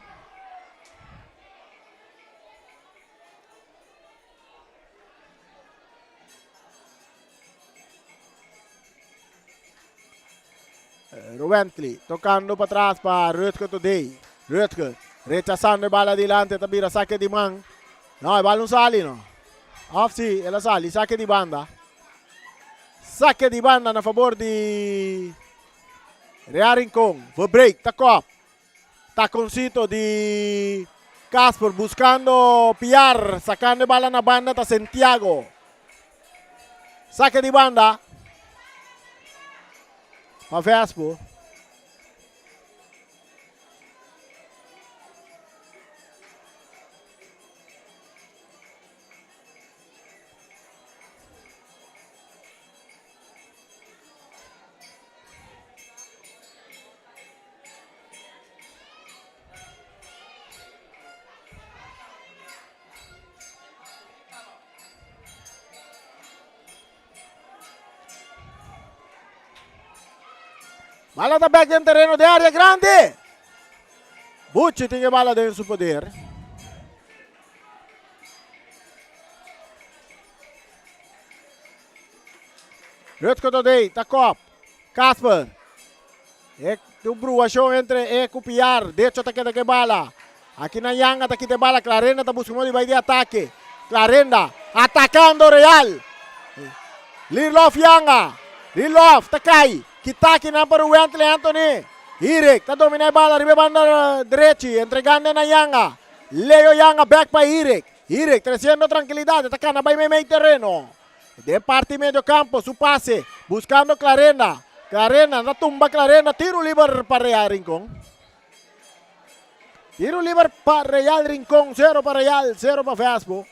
Ruwentley tocando pa tras pa Rutger Today. Rutger rechazando e bala adelante ta bira saque di man. No, e bala no sali no. Of si, el a sali, saque di banda. Saque di banda na favor di Real Rincon. Verbreak ta kop. Taconcito di Casper buscando Piar, sacando e bala na banda ta Santiago. Saque di banda pa Vespo. Bala ta bek den tereno de área grande. Buchi tin e bala den su poder. Rutger Todey ta kop. Casper. E un bruashon entre e ku Piar. Decho ta keda ku e bala. Aki na Yanga ta kita e bala. Clarenda ta buska modo di bai di atake. Clarenda atakando Real. Lirlof Yanga. Lirlof ta kai. Kita akinan pa Ruwentley Anthony. Hirik ta domina e bala riba e banda drechi. Entregando na Yanga. Leo Yanga bek pa Hirik. Hirik tresiendo trankilidat. E ta kana bai meimei tereno. Den parti medio campo su pase buscando Clarenda. Clarenda ta tumba Clarenda. Tiro liber pa Real Rincon. Tiro liber pa Real Rincon. 0 pa Real, 0 pa Vespo.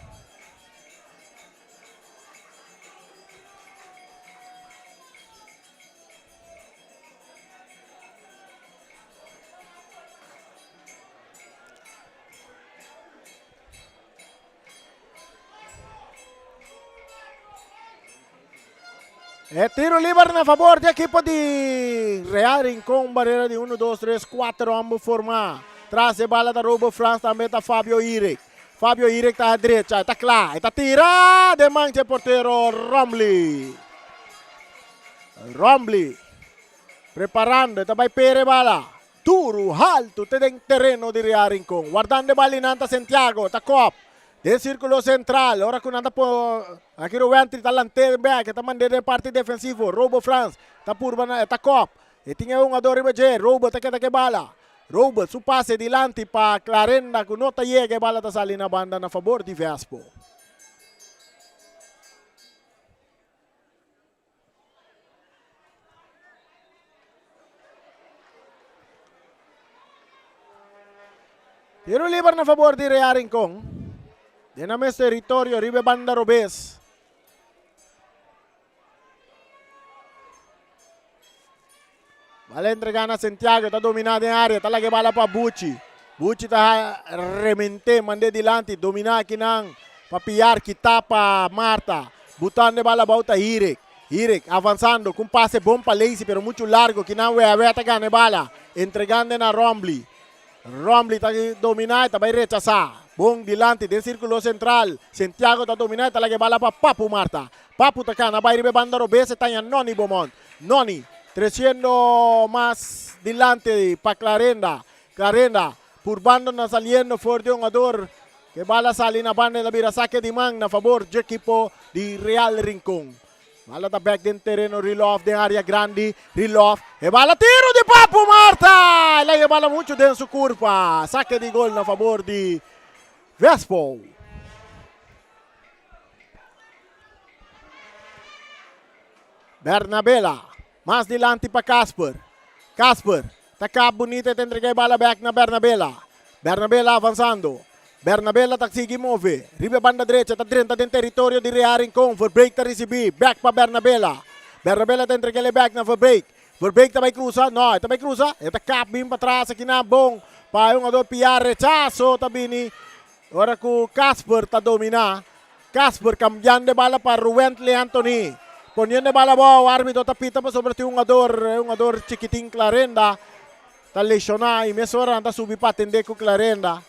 E tiro liber na fabor di ekipo di Real Rincon. Barera di 1, 2, 3, 4 homber forma. Tras e bala ta Robo Frans, tambe ta Fabio Irek. Fabio Irek ta drecha, ta kla, e ta tira den man dje portero Romley. Romley preparando, e ta bai pere e bala. Duru, haltu te den tereno di Real Rincon. Wardando e bala nan ta Santiago, ta kop den sirkulo sentral. Ora ku nan ta po aki Rowentry ta lant'é bek, e ta mand'é den parti defensivo. Robo Frans ta purba na, e ta kop. E tin e hungador riba dje, Robert ta keda ku e bala. Robert su pase dilanti pa Clarenda ku no ta yega, e bala ta sali na banda na fabor di Vespo. Tiro liber na fabor di Real Rincon. Den nan mes teritorio riba e banda robes. Bala entrega na Santiago, ta domina den area, ta laga e bala pa Buchi. Buchi ta remente, mande dilanti, domina akinan pa Piar, kita pa Marta. Butando e bala abou ta Hirek. Hirek avansando ku un pase bon pa Lacey, pero muchu largo, kinan Weawe ta gana e bala, entregando na Rombley. Rombley ta domina y ta bay rechasa. Bon dilanti den circulo central. Santiago ta domina y ta laga e bala pa Papu Marta. Papu ta cana bay riba e banda robes e taña Noni Beaumont. Noni treciendo mas dilanti pa Clarenda. Clarenda purbando na saliendo for di hungador. E bala sali na banda y ta bira saque di man na favor dje ekipo di Real Rincon. Bala ta bek den tereno Rilov den area grandi. Rilov e bala tiro di Papu Marta! El a e bala mucho den su curpa. Saque di gol na favor di Vespo. Bernabela mas dilanti pa Casper. Casper ta kap bunita e ta entrega e bala bek na Bernabela. Bernabela avansando. Bernabela ta sigui move. Riba e banda drecha ta drenta den teritorio di Real Rincon. Verbeek ta risibi. Bek pa Bernabela. Bernabela ta entrega el e bek na Verbeek. Verbeek ta bai krusa. No, e ta bai krusa. E ta kap bin patras akinan bon pa e hungador Piar. Rechaso ta bini ora ku Casper ta domina. Casper kambiando e bala pa Ruwentley Anthony. Poniendo e bala abou. Arbitro ta pita pasobra tin hungador, e hungador chikitin Clarenda ta lesioná i mesora nan ta subi pa atendé ku Clarenda.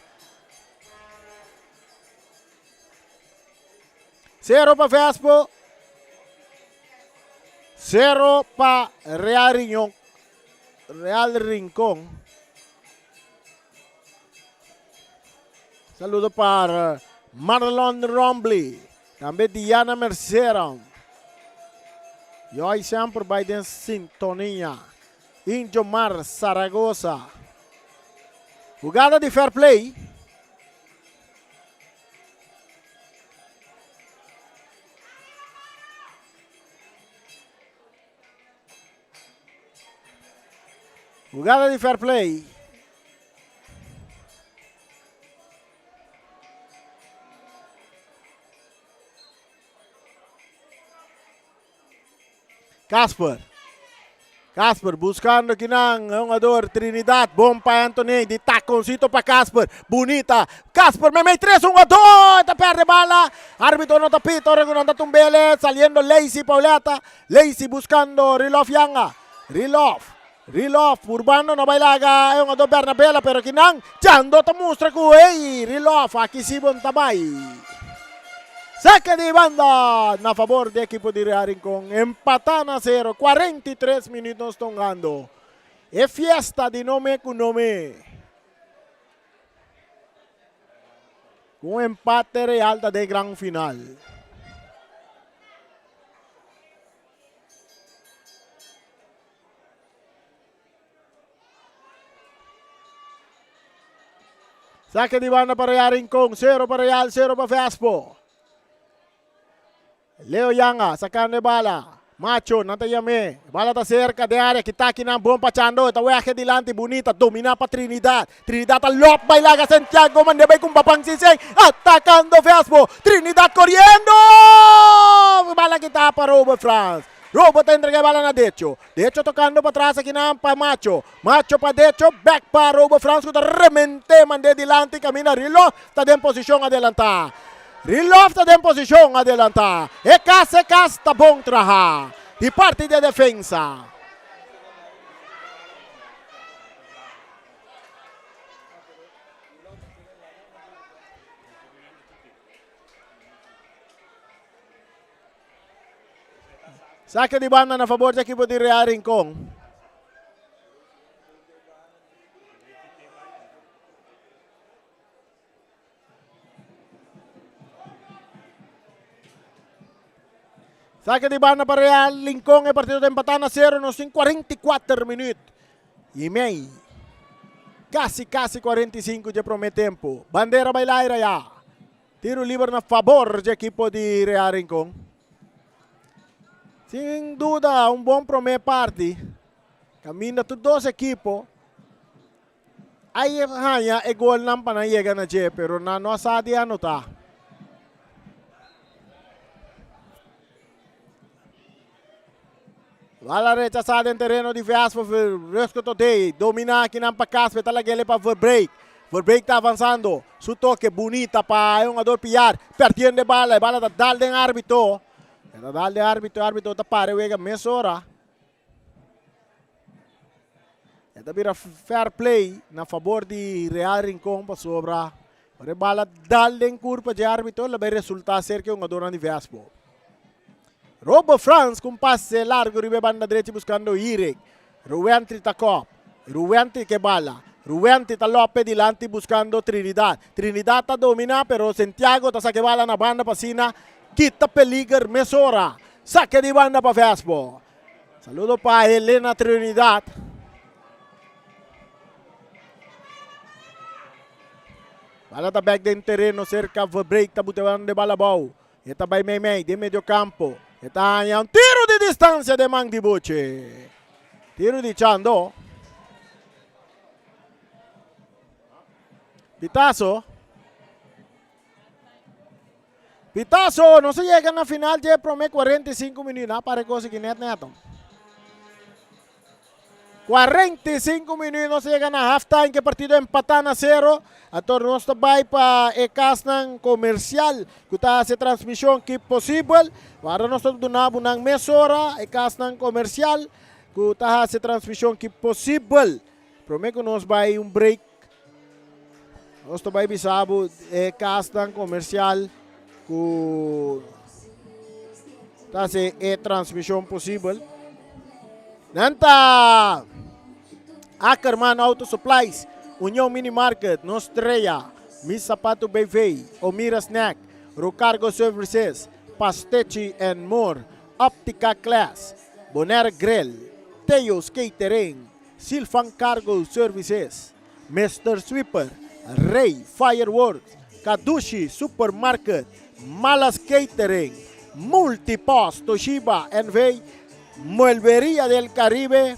Sero pa Vespo. Sero pa Real Riñon. Real Rincon. Saludo pa Marlon Rombley. Tambe Diana Mercera. Yoy semper bai den sintonia. Injomar Zaragoza. Hugada di fair play. Hugada di fair play. Casper. Casper buscando kinan hungador Trinidad. Bon pa Anthony. Di taconcito pa Casper. Bunita. Casper memey tres hungador. Ta perde bala. Arbitro no ta pita. Ora cu nan ta tumbele. Saliendo Lacey Pauleta. Lacey buscando Rilof Yanga. Rilof. Rilof purbando no bay laga e hungador Bernabela. Pero kinan Chando ta mustra cu ey Rilof aki si bon ta bay. Saque di banda na favor di ekipo di Real Rincon. Empatá na sero, 43 minuut nos tongando. E fiesta di nome ku nome. Ku un empate Real ta den gran final. Saque di banda pa Real Rincon. Cero pa Real, cero pa Vespo. Leo Yanga sacando e bala. Macho, nan ta yam'é. Bala ta cerca den area. Kita kinan bon pa Chando. Ta wege dilanti. Bunita. Domina pa Trinidad. Trinidad ta lop bay laga Santiago. Mande bay cu Papang Siseng. Atacando Vespo. Trinidad coriendo. Bala kita pa Robert Frans. Robert ta entrega e bala na Decho. Decho tocando patras akinan pa Macho. Macho pa Decho, back pa Robo Frans cu ta remente mande dilanti caminda Rilof ta den posicion adelanta. Rilof ta den posicion adelanta. E cas e cas ta bon traha. Di parti di e defensa. Saque di banda na favor di equipo di Real Rincon. Saque di banda pa Real Rincon. E partido ta empatá na 0. Nos tin 44 minuut y mei. Casi, casi 45 dje promé tempo. Bandera bai laira ya. Tiro liber na fabor dje equipo di Real Rincon. Sin duda un bon promé parti. Caminda tur dos equipo a haña e golnan pa nan yega na dje, pero nan no a sa di anotá. Bala rechasá den tereno di Vespa, Rusco Todey dominá akinan pa Casper, ta lag'el pa Verbeek. Verbeek ta avansando, su toke bunita pa e hungador Piar, perdiendo e bala, e bala ta dal den árbitro. E ta dal den árbitro, e árbitro ta para e wega mesora. E ta bira fair play na fabor di Real Rincon pasobra ora e bala dal den kurpa dje arbitro lo bai resulta ser ke hungadornan di Vespo. Robo Frans ku un pase largo riba e banda drechi buskando Hirik. Ruwentri ta kop. Ruwentri ke bala. Ruwentri ta lope dilanti buskando Trinidad. Trinidad ta domina pero Santiago ta saka e bala na banda pa asina kita peliger mesora. Sake di banda pa Vespo. Saludo pa Helena Trinidad. Bala ta bek den tereno cerca Verbreek ta bute de bala bou. E ta bay mei mei den medio campo. E ta haña un tiro di distancia den man di Buchi. Tiro di Chando. Pitazo. Pitazo, nos a yega na final dje prome 45 minuut. Na pare cosa ki net neto. 45 minuut nos a yega na halftime ke partido empatá na 0. Ator nos ta bai pa e kasnan komersial ku ta hasi transmishon ki posibel. Wara nos ta duna bo nan mesora e kasnan komersial ku ta hasi transmishon ki posibel. Prome ku nos bai un break. Nos ta bai bisa bo e kasnan komersial ku ta hasi e transmishon posibel. Nan ta Ackerman Auto Supplies, Union Mini Market, Nos Estrella, Mi Zapato BV, Omira Snack, Rocargo Services, Pastechi and More, Optica Class, Bonaire Grill, Theo's Catering, Silvan Cargo Services, Mister Sweeper, Rey Fireworks, Kadushi Supermarket, Malas Catering, Multipost Toshiba NV, Muelberia del Caribe,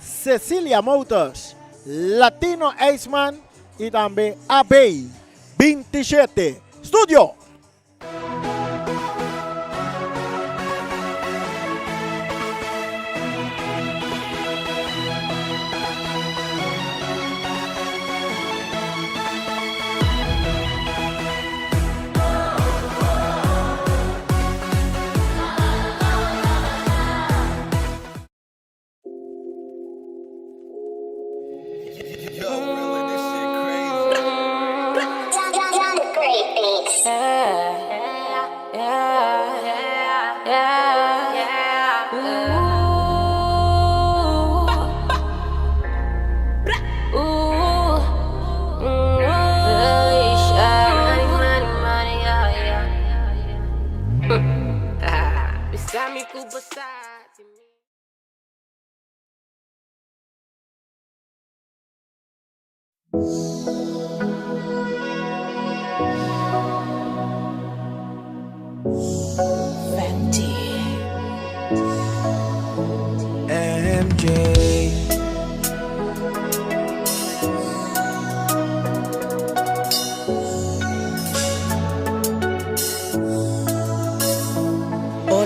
Cecilia Motors, Latino Ijsman y tambe AB 27 Studio.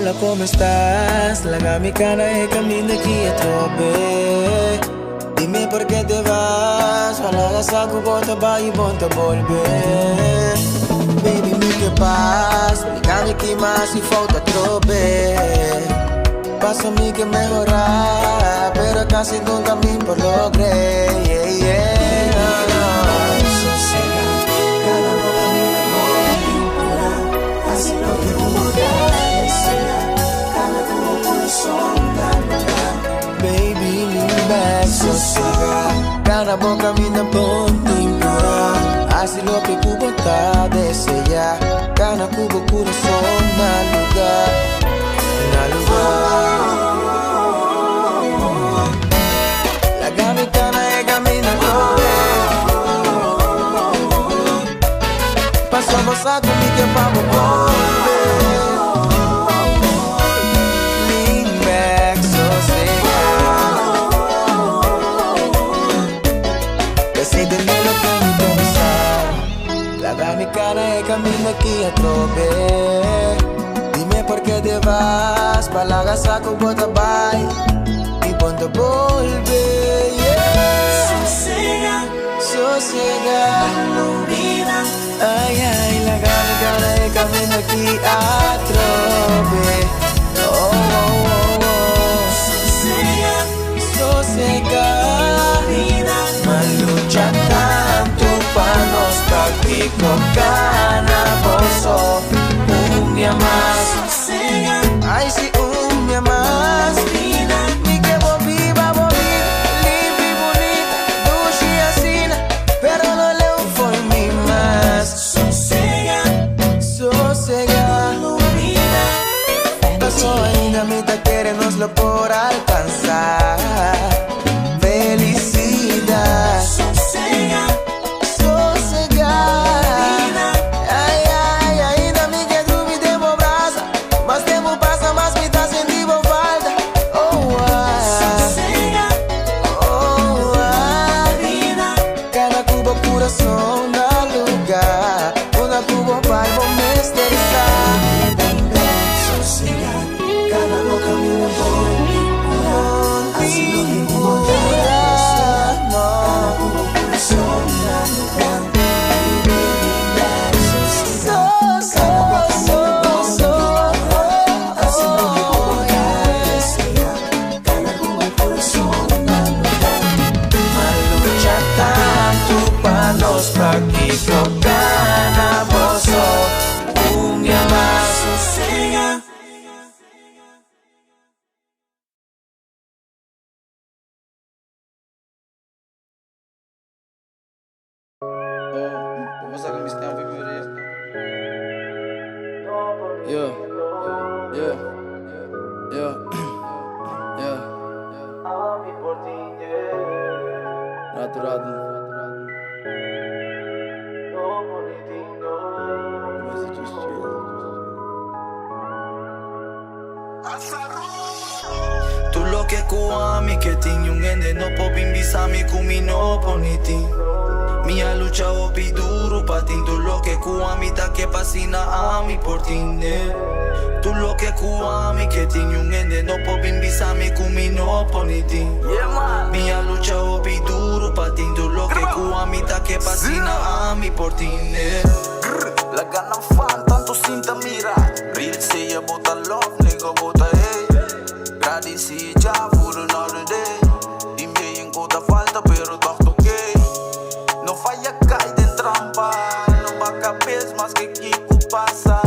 Hola, ¿cómo estás? Laga mi cana e caminda aki atrobe. Dime por qué te vas. Ojalá sa cu bo ta bay y bo ta bolbe. Baby, mi ke pas. Splica mi ki mas y falta atrobe. Paso mi ke mehorá, pero kasi nunka mi por logr'é. Yeah, yeah. Sosegá, kana bo kaminda bon purá. Hasi loke bo ta deseá. Kana ku bo kurason na lugá. Baby, lean back, sosegá. Kana bo kaminda bon purá. Hasi loke bo ta deseá. Kana ku bo kurason na lugá. Na lugá. Laga mi kana e kaminda atrobe. Paso bo sa ku mi ke pa bo bolbe. Lean back, sosegá. Kasi tende loke mi ta bisa. Laga mi kana e kaminda aki atrobe. Dime por qué te vas, pa laga sa ku bo ta bai i pronto bolbe. Yeah. Sosegá, Sosegá. Bida. Ai, ai, laga mi kana e kaminda aki atrobe. Oh. Sosegá, Sosegá. Bida. M'a lucha tantu pa nos pakiko kana boso un dia mas. Sosegá, Ai, si un dia mas. Bida. Mi ke bo biba, bo bida, limpi, bunita, dushi asina, pero no leu fo'i mi mas. Sosegá, Sosegá. Bida. Paso ainda mi ta kere nos lo por alkansá. Felisidat. Sosegá, Sosegá. Bida. Ai, ai, ainda mi ke drumi den bo brasa. Mas tempu pasa, mas mi ta sinti bo falta. Oh, ah. Sosegá, Oh, ah. Bida. Kana ku bo kurason na lugá. Unda ku bo bai bo mester sa. Sosegá, kana bo kaminda bon purá. Hasi loke bo ta deseá. Kana ku bo kurason na lugá. Baby, sosegá. Kana bo kaminda bon purá. Hasi loke bo ta deseá. Kana ku bo kurason na lugá. M'a lucha tantu pa nos pakiko kana boso un dia mas. Sosegá. Oh, what's up, Miss Down for Yeah. Ratu, ratu. Mas just chill. Tur loke ku ami ke tin niun hende no por bin bisa mi ku mi no por ni tin. Mi a lucha hopi duru pa tin tur loke ku ami ta ke pa asina ami por tin. Tur loke ku ami ke tin niun hende no por bin bisa mi ku mi no por ni tin. Mi a lucha hopi duru pa tin tur loke ku ami ta ke pa asina ami por tin. Laga nan fan tantu sinta mira. Real say bo ta love, nigga, bo ta hate. Gradisí Jah for another day. Tin bien ku ta falta, pero toch oké. No faya kai den trampa. No baka kabes maske kiko pasa.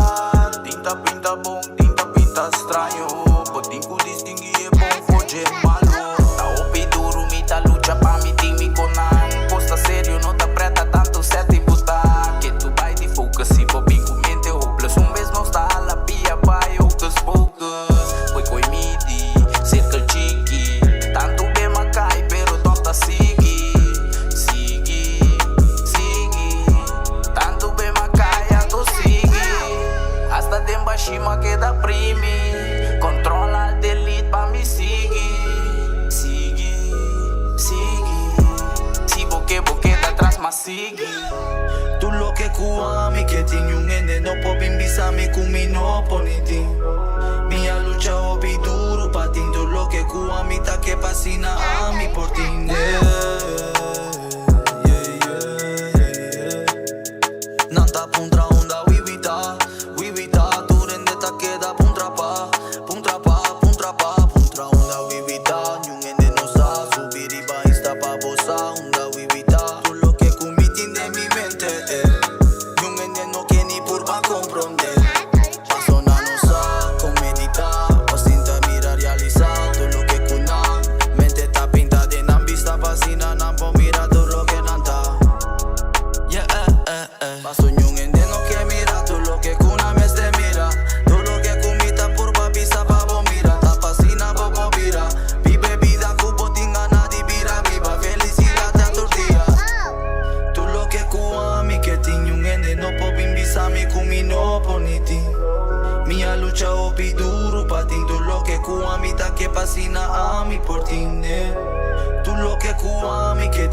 Tin ta pinta bon, tin ta pinta straño. Bo tin ku distinguí e bon for di malu. Ta hopi duru, mi ta lucha pa mi team i konan. Kos ta serio, no ta preta tantu seti buta. Ketu bai di focus, si bo bin ku mente hopeless. Un bes nos ta hala pia bai hocus pocus. Koi koi midi, circle chiki. Tantu be m'a kai, pero toch ta sigui. Sigui, sigui. Tantu be m'a kai, anto sigui. Hasta den bashí m'a keda primi. Control alt delete pa mi sigui. Sigui, sigui. Si bo ke bo keda atras, m'a sigui. Tur loke ku ami ke tin niun hende no por bin bisa mi ku mi no por ni tin. Mi a lucha hopi duru pa tin tur loke ku ami ta ke pa asina ami por tin. Yeah. Nan ta puntra unda wi ta, wi ta, tur hende ta keda puntra pa, puntra pa, puntra pa.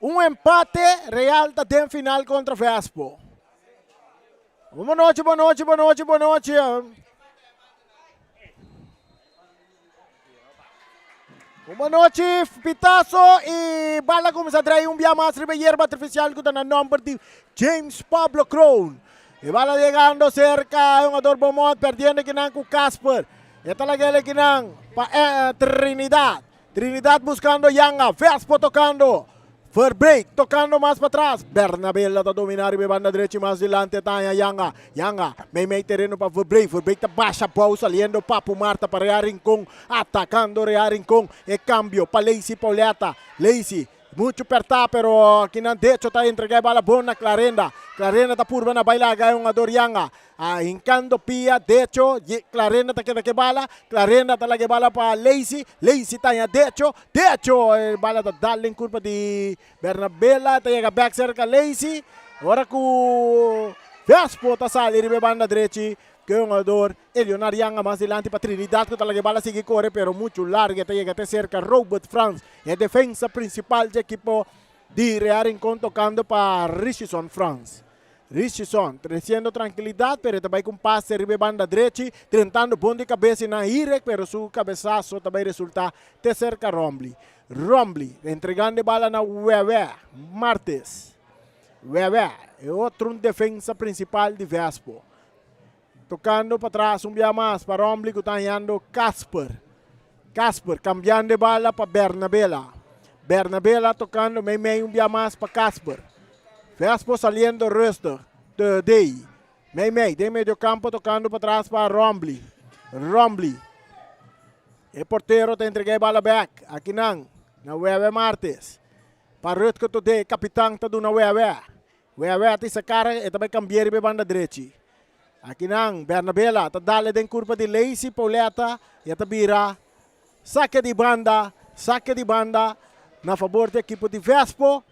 Un empate, Real ta den final kontra Vespo. Bon nochi, bon nochi, bon nochi, bon nochi. Bon nochi, Pitazo y bala cuminsa draai un bia mas riba yerba artificial cu ta na nomber di James Pablo Kroon. E bala llegando cerca e hungador Beaumont perdiendo kinan cu Casper. E ta lagele kinan pa eh, Trinidad. Trinidad buscando Yanga, Vespo tocando. Verbeek tocando mas patras. Bernabela ta domina riba e banda drechi mas dilante ta haña Yanga. Yanga meimei tereno pa Verbeek. Verbeek ta basha bou saliendo Papu Marta pa Rea Rincon. Atacando Rea Rincon. E cambio pa Lacey Pauletta. Lacey mucho perta pero akinan decho ta entrega e bala bon na Clarenda. Clarenda ta purba na bai laga e hungador Yanga. A hincando pia decho, Clarenda ta keda ke bala, Clarenda ta laga e bala pa Lacey, Lacey ta haña decho, decho, e bala ta dal den curpa di Bernabela, ta yega bek cerca Lacey, ora cu Vespo ta sali riba e banda drechi, ke hungador Elionar Yanga mas dilanti pa Trinidad cu ta laga e bala sigui core pero mucho larga ta yega te cerca Robert Frans, e defensa principal dje ekipo di Real Rincon tocando pa Richison Frans. Richison treciendo trankilidad pero e ta bay cu un pase riba e banda drechi, drentando bon di cabes y nan Hirek pero su cabesazo ta bay resulta te cerca Rombley. Rombley entregando e bala na Wewe Martes. Wewe e otro un defensa principal di Vespo. Tocando patras un bia mas pa Rombley cu ta hañando Casper. Casper cambiando e bala pa Bernabela. Bernabela tocando mei mei un bia mas pa Casper. Vespo saliendo rustig. Te Day. Mei mei den medio campo tocando patras pa Rombley. Rombley. E portero ta entrega e bala bek. Akinan na Wewe Martes. Pa Rutger Todé, capitan ta duna Wewe. Wewe ta isa kara e ta bai kambia riba e banda drechi. Akinan Bernabela ta dale den kurpa di Lacey Pauletta i a ta bira sake di banda, sake di banda na fabor di ekipo di Vespo.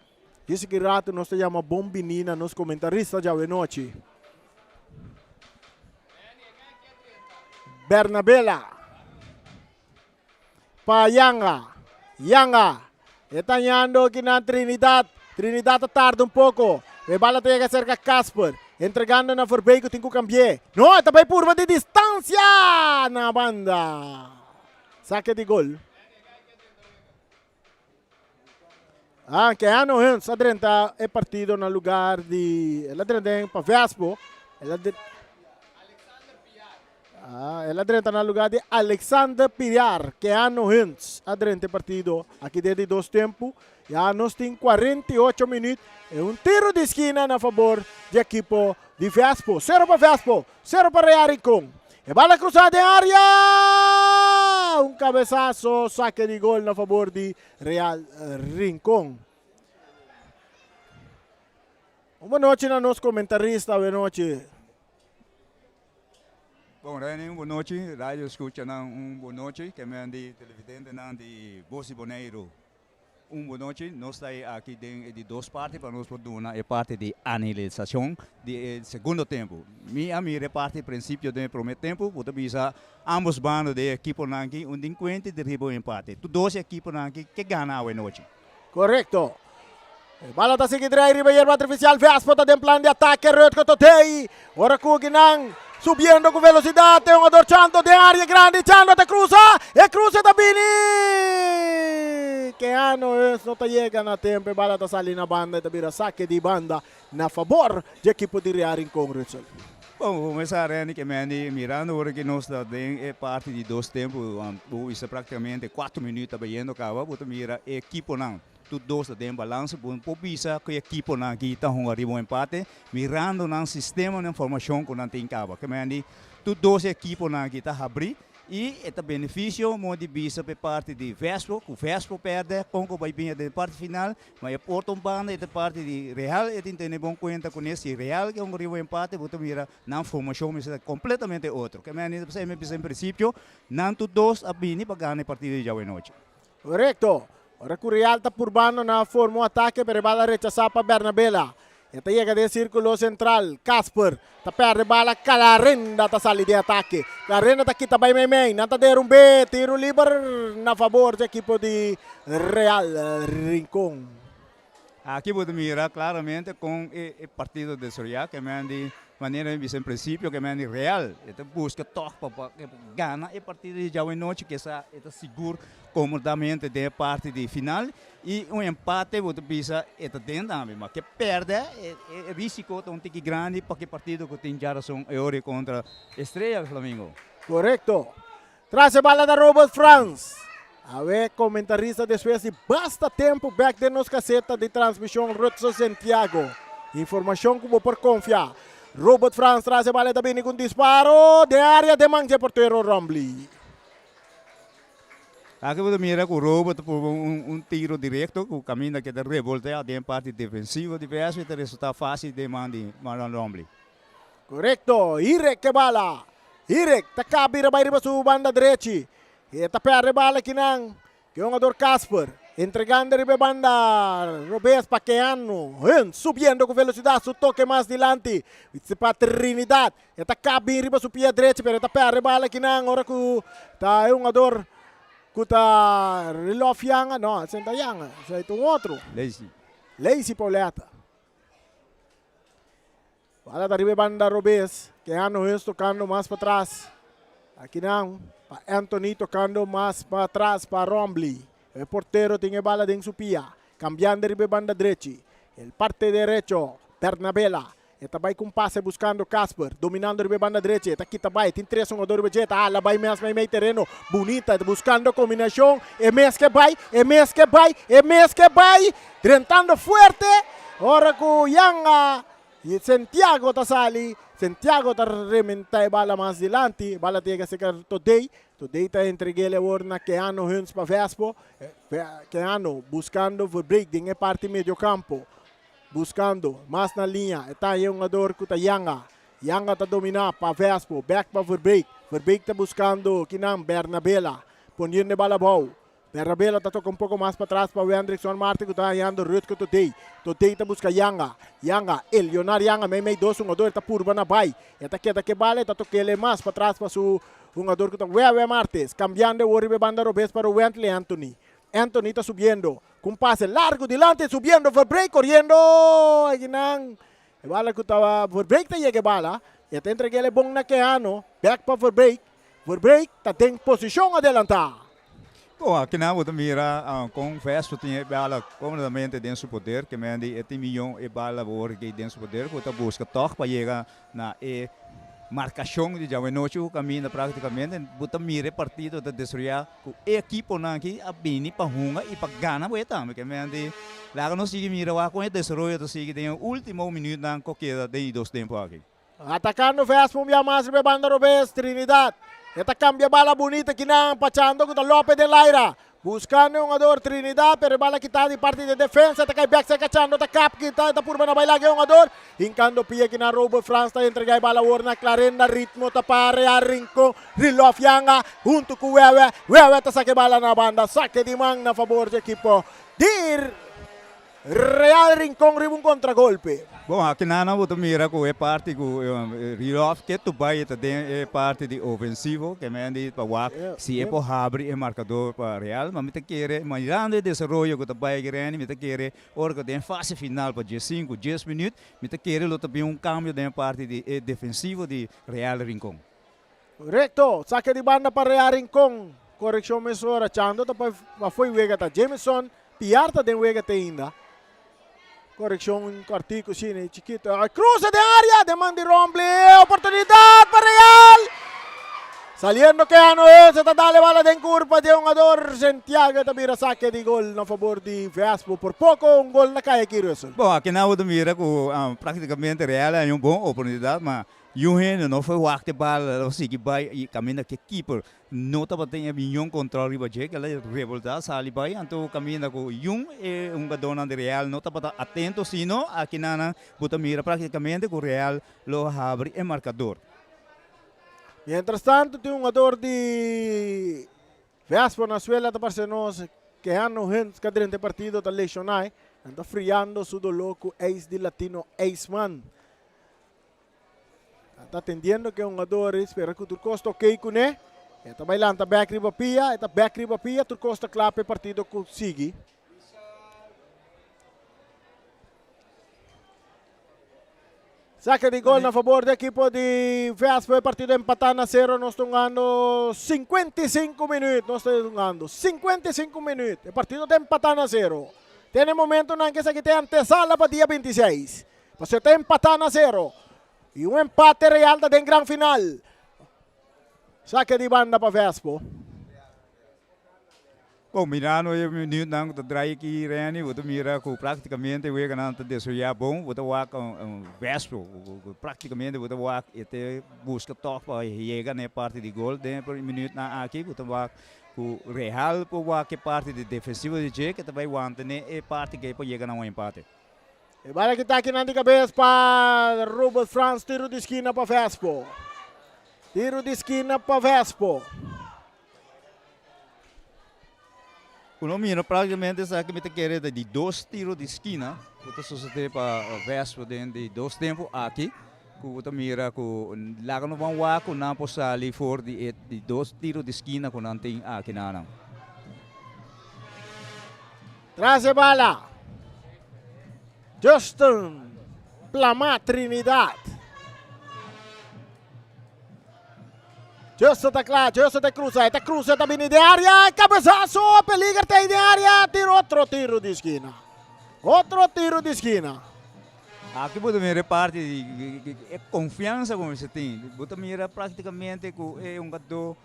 Djis ki ratu nos ta yama bon bini na nos komentarista djawe nochi. Bernabela pa Yanga. Yanga e ta hañando kinan Trinidad. Trinidad ta tarda un poko. E bala ta yega serka Casper. Entregando na Verbeek ku tin ku kambi'é. No, e ta bai purba di distansia na banda. Sake di gol. Ah, Keanu Huns a drenta e partido na lugar di... El a drenta en pa Vespo. El a, ah, el a drenta na lugar di Alexander Pilar. Keanu Huns a drenta e partido aki den di dos tempo. Ya nos tin 48 minuut. E un tiro di esquina na favor di equipo di Vespo. 0 pa Vespo, 0 pa Real Rincon. E bala cruza den area! Un cabezazo, saque di gol na favor di Real Rincon. Un bon nochi na nos comentarista, bon nochi. Bon, Renny, un bon nochi. Radio escuchanan un bon nochi. Ke men di televidentenan di Bos di Boneiru. Un bon nochi. Nos ta aki den e di dos parti pa nos por duna e parti di analisacion di e segundo tempo. Mi a mira e parti principio den e prome tempo, bo ta bisa ambos bando di e ekiponan aki un tin cuenta di riba un empate. Tur dos e ekiponan aki ke gana awe nochi. Correcto. E bala ta sigui draai riba yerba artificial. Vespo ta den plan di atake. Rutger Totey. Ora cu kinan subiendo cu velocidad. E hungador Chando den area grandi. Chando ta cruza. E cruza ta bini. Keanu Huns no ta yega na tempo. E bala ta sali na banda. E ta bira saque di banda na fabor di ekipo di Real Rincon, Rutsel. Bon, comenzá Randy ke Mandy, mirando ora ke nos ta den e parti di dos tempo, bo bisa prácticamente cuatro minuut ta bayendo caba, bo ta mira e ekiponan tur dos ta den balance, bo no por bisa ku e ekiponan aki ta hunga riba un empate, mirando nan sistema, nan formacion ku nan tin caba. Ke Mandy, tur dos e ekiponan aki ta habri I e ta benefisio mo di bisa pa e parti di Vespo, ku Vespo pèrdè kon ku bai biña den e parti final, ma e por ta un banda e ta parti di Real e tin tene bon kuenta kuné, si Real ke un riba empate bo ta mira nan formashon mester ta kompletamente otro. Ke meni ta pasá mi a bisa en prinsipio nan tur dos a bini pa gana e partido di djawe nochi. Korekto. Ora ku Real ta purbando na forma un atake pero e bala rechasá pa Bernabela. E ta yega den sirkulo sentral. Casper ta pèrdè bala. Clarenda ta sali den atake. Clarenda ta kita bai meimei. Nan ta derumb'é. Tiru liber na fabor dje ekipo di Real Rincon. Aki bo ta mira claramente con e partido a desaroya, ke men di manera mi bisa en principio ke men di Real e ta busca tog pa gana e partido di djawe nochi ke sa e ta sigur comodamente den e parti di final y un empate bo ta bisa e ta den tambe ma ke perde e risico ta un tiki grandi pa ke partido cu tin djarason e ora contra Estrella Flamingo. Correcto. Tras e bala ta Robert Frans. Awe comentarista despues di basta tempo bek den nos caseta di transmision Rutso Santiago. Informacion cu bo por confia. Robert Frans tras e bala ta bini cu un disparo den area den man dje portero Rombley. Aki bo ta mira cu Robert ta purba un tiro directo cu caminda keda revoltea den parti defensivo di PSV ta resulta facil den man di Marlon Rombley. Korekto, Hirek ke bala. Hirek ta kap bira bai riba su banda drechi. E ta pèrdè bala kinan. Ke hungador Casper entregando riba e banda robes pa Keanu. Hunt subiendo ku velosidat su toke mas dilanti pa Trinidad. E ta kap bin riba su pia drechi pero e ta pèrdè bala kinan ora ku ta e hungador ku ta Rilof Yanga. No, esei no ta Yanga, esei ta un otro. Lacy. Lacy Pauletta. Bala ta riba e banda robes. Keanu Huns tocando mas patras. Akinan pa Anthony tocando mas patras pa Rombley. E portero tin e bala den su pia. Cambiando riba e banda drechi. El parte derecho Bernabela. E ta bai cu un pase buscando Casper. Dominando riba e banda drechi. E ta kita bai. Tin tres hungador riba dje. E ta hala bai mes meimei tereno. Bunita. E ta buscando combinacion. E mes ke bai. E mes ke bai. E mes ke bai. Drentando fuerte ora cu Yanga y Santiago ta sali. Santiago ta rementa e bala mas dilanti. E bala ta yega cerca Todey. Todey ta entreguele awor na Keano Huns pa Vespo. Keano buscando Verbeek den e parti medio campo. Buscando mas na liña. E ta e hungador cu ta Yanga. Yanga ta domina pa Vespo. Back pa Verbeek. Verbeek ta buscando kinan Bernabela. Poniendo e bala abou. Bernabela ta toka un poko mas patras pa Wendrickson Marte ku ta hañando Rutger Todey. Todey ta buska Yanga. Yanga, Elionar Yanga meimei dos hungador e ta purba na bai. E ta keda ke bala e ta tok'el mas patras pa su hungador ku ta Wewe Martes. Kambiando awor riba e banda robes pa Rowentley Anthony. Anthony ta subiendo ku un pase largu dilanti subiendo Verbrey koriendo akinan e bala ku ta Verbrey ta yega e bala e ta entreg'el e bon na Keano bek pa Verbrey. Verbrey ta den posishon adelantá. Bon, akinan bo ta mira kon Vespo tin e bala komodamente den su poder, ke men di e tin miyon e bala bo wor den su poder ku ta buska tòg pa yega na e markashon di djawe-nochi ku kaminda praktikamente bo ta mira e partido ta desaroyá ku e ekiponan aki a bini pa hunga i pa gana bo e tambe. Ke men di laga nos sigui mira wak kon e desaroyo ta sigui den e último minütnan ku keda den e dos tempu aki. Atacando Vespa un bia mas riba e banda robes, Trinidad. E ta cambia bala bunita kinan, pachando cu ta Lopez den laira. Buscando e hungador Trinidad, pero e bala kita di parti di defensa, ta cay bek cerca Chando, ta kap kita, ta purba na baila e hungador. Hincando pia kinan Robert Frans ta entrega e bala awor na Clarenda, ritmo ta pare a Rincon, Rilof Yanga hunto cu Wewe, Wewe ta saca e bala na banda, saque di man na fabor di ekipo di Real Rincon riba un contragolpe. Bon, aki nan bo ta mira ku e parti ku Rudolph ke tu bai ta den e parti di ofensivo, ke men di pa wak si e por habri e markador pa Real, ma mi ta kere mirando e desaroyo ku ta bai aki Renny, mi ta kere ora ku den fase final pa diesinku, dies minüt, mi ta kere lo ta bin un kambio den e parti di e defensivo di Real Rincon. Recto, sake di banda pa Real Rincon. Korekshon mesora, Chando ta pa fo'i wega ta Jameson Piar ta den wega te ainda. Korekshon kòrtiku shini chikito. Cruze den área den man di Rombley. Oportunidat pa Real. Saliendo Keanu Heuze ta dale bala den kurpa di e hungador Santiago ta bira sake di gol na fabor di Vespo. Por poko un gol na kai aki Russell. Bon, aki nan bo ta mira ku praktikamente Real a haña un bon oportunidat, ma Yu hende no foi wak te bala, el a sigui bai y caminda ke keeper no tabatin e miyon control riba dje, el a revolta sali bai, anto caminda cu yun e hungadornan di Real no tabata atento, sino akinanan bo ta mira practicamente cu Real lo habri e marcador. Mientras tanto tin hungador di Vespo na suela ta parce nos Keanu Hunt ka drenta e partido ta lesionai, nan ta friando su dolor cu ijs di Latino Iceman. Ta atendiendo ke hungador spera ku tur kos ta ok kuné. E ta bai lanta bek riba pia, e ta bek riba pia, tur kos ta kla pa e partido ku sigui. Sake di gol na fabor di ekipo di Vespo. E partido empatá na sero. Nos ta hungando 55 minuut. Nos ta hungando 55 minuut. E partido ta empatá na sero. Te na e momentonan ku esaki ta e antesala pa dia 26. Pasobra ta empatá na sero. I un empate Real ta den gran final. Sake di banda pa Vespo. Bon, mirando e minuutnan ku ta drai aki, Renny, bo ta mira ku praktikamente weganan ta desaroyá bon. Bo ta wak un Vespo ku praktikamente bo ta wak e ta buska tòg pa yega na e parti di gol den e minuutnan aki. Bo ta wak ku Real por wak e parti di defensivo di dje ke ta bai wanta ne e parti ke por yega na un empate. E bala kita akinan di kabes pa Robert Frans, tiro di skina pa Vespo. Tiro di skina pa Vespo. Ku no mira práktikamente esaki mi ta kere ta di dos tiro di skina ku ta sosodé pa Vespo den di dos tempu aki ku bo ta mira ku laga no ban wak ku nan por sali for di e di dos tiro di skina ku nan tin aki nanan. Tras e bala Justin Plama Trinidad. Justo ta kla, Justo ta cruza, e ta cruza, ta bini den area, cabezazo, peliger ta den area, tiro, otro tiro di esquina. Otro tiro di esquina. Aki bo ta mira e parti di e confiansa cu mester tin. Bo ta mira practicamente cu e hungador,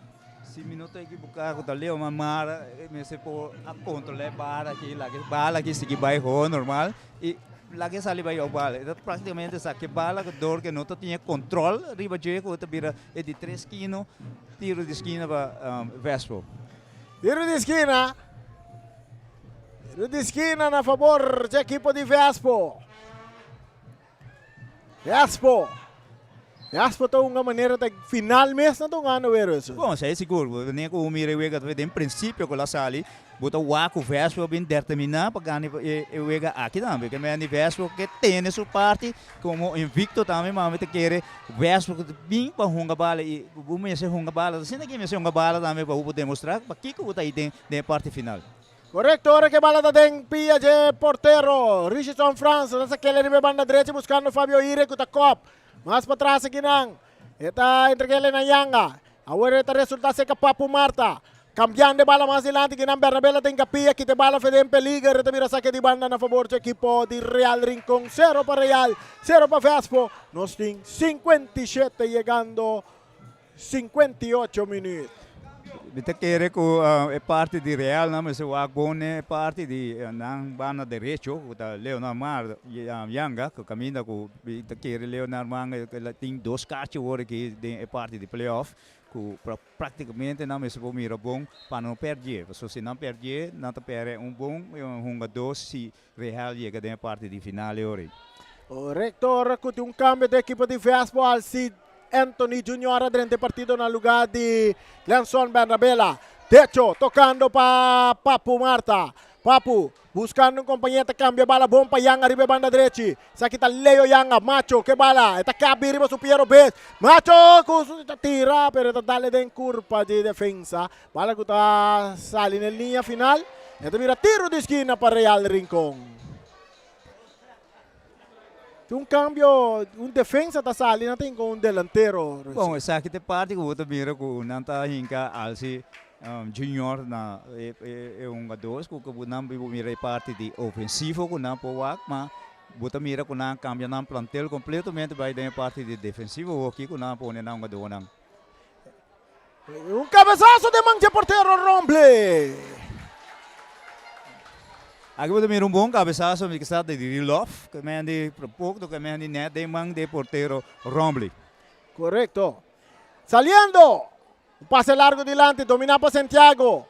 si mi no ta equivoca, cu ta Leo Mamara, mester por a controla e bala aki, laga e bala aki sigui bay hoor normal y Laga e sali bai op bala. E ta práktikamente sa ke bala ku dor ke no ta tin e kontrol riba dje ku ta bira e di tres kino tiro di skina pa Vespo. Tiro di skina. Tiro di skina na fabor dje ekipo di Vespo. Vespo. Vespo ta hunga manera ta final mes nan ta hungando weer eso. Bon, esei sigur. Wanneer ku bo mira e wega den prinsipio ku el a sali, bo ta wak ku Vespo a bin determiná pa gana e wega aki tambe. Ke men di Vespo ke tene su parti komo invicto tambe, ma mi ta kere Vespo ku ta bin pa hunga bala i bo mester hunga bala. Asina ke mester hunga bala tambe pa bo por demostrá pakiko bo ta ei den e parti final. Korekto ora ke bala ta den pia dje portero Richardson Frans ta sakele riba e banda drechi buskando Fabio Ire ku ta kòp mas patras akinan e ta entregele na Yanga awor e ta resulta seka Papu Marta kambiando e bala mas dilanti kinan Bernabela ta hinka pia kita e bala fe den peliger e ta bira sake di banda na fabor dje ekipo di Real Rincon sero pa Real sero pa Vespo nos tin 57 yegando 58 minuut. Mi ta kere ku e parti di Real nan mester wak bon n'e e parti di nan banda derecho ku ta Leonard Mar Yanga ku kaminda ku mi ta kere Leonard Manga el tin dos kachi awor aki den e parti di playoff ku praktikamente nan mester por mira bon pa no pèrdie pasobra si nan pèrdie nan ta pèrdè un bon hungadó si Real yega den e parti di final e ora ei. Rector cu tin un cambio den ekipo di Vespo Alcid Anthony Junior a drenta e partido na lugar di Glenson Bernabela. Techo tocando pa Papu Marta. Papu buscando un compañero ta cambia bala bon pa Yanga riba e banda drechi. Esaki ta Leo Yanga. Macho ke bala e ta cabi riba su pia robes. Macho cu su ta tira pero e ta dale den curpa di defensa. Bala cu ta sali na e liña final. E ta bira tiro di skina pa Real Rincon. Tin un cambio, un defensa ta sali, nan ta hinca un delantero. Bon, esaki ta e parti cu bo ta mira cu nan ta hinca Alci Junior na e hungadors cu nan bo mira e parti di ofensivo cu nan por wak, ma bo ta mira cu nan a cambia nan plantel completamente bay den e parti di defensivo hoki cu nan a pone nan hungadornan. Un cabezazo den man dje portero Rombley. Aki bo ta mira un bon cabezazo mi kisa di Rilof ke men di por poco ke men di net den man di portero Rombley. Correcto. Saliendo. Un pase largo dilanti domina pa Santiago.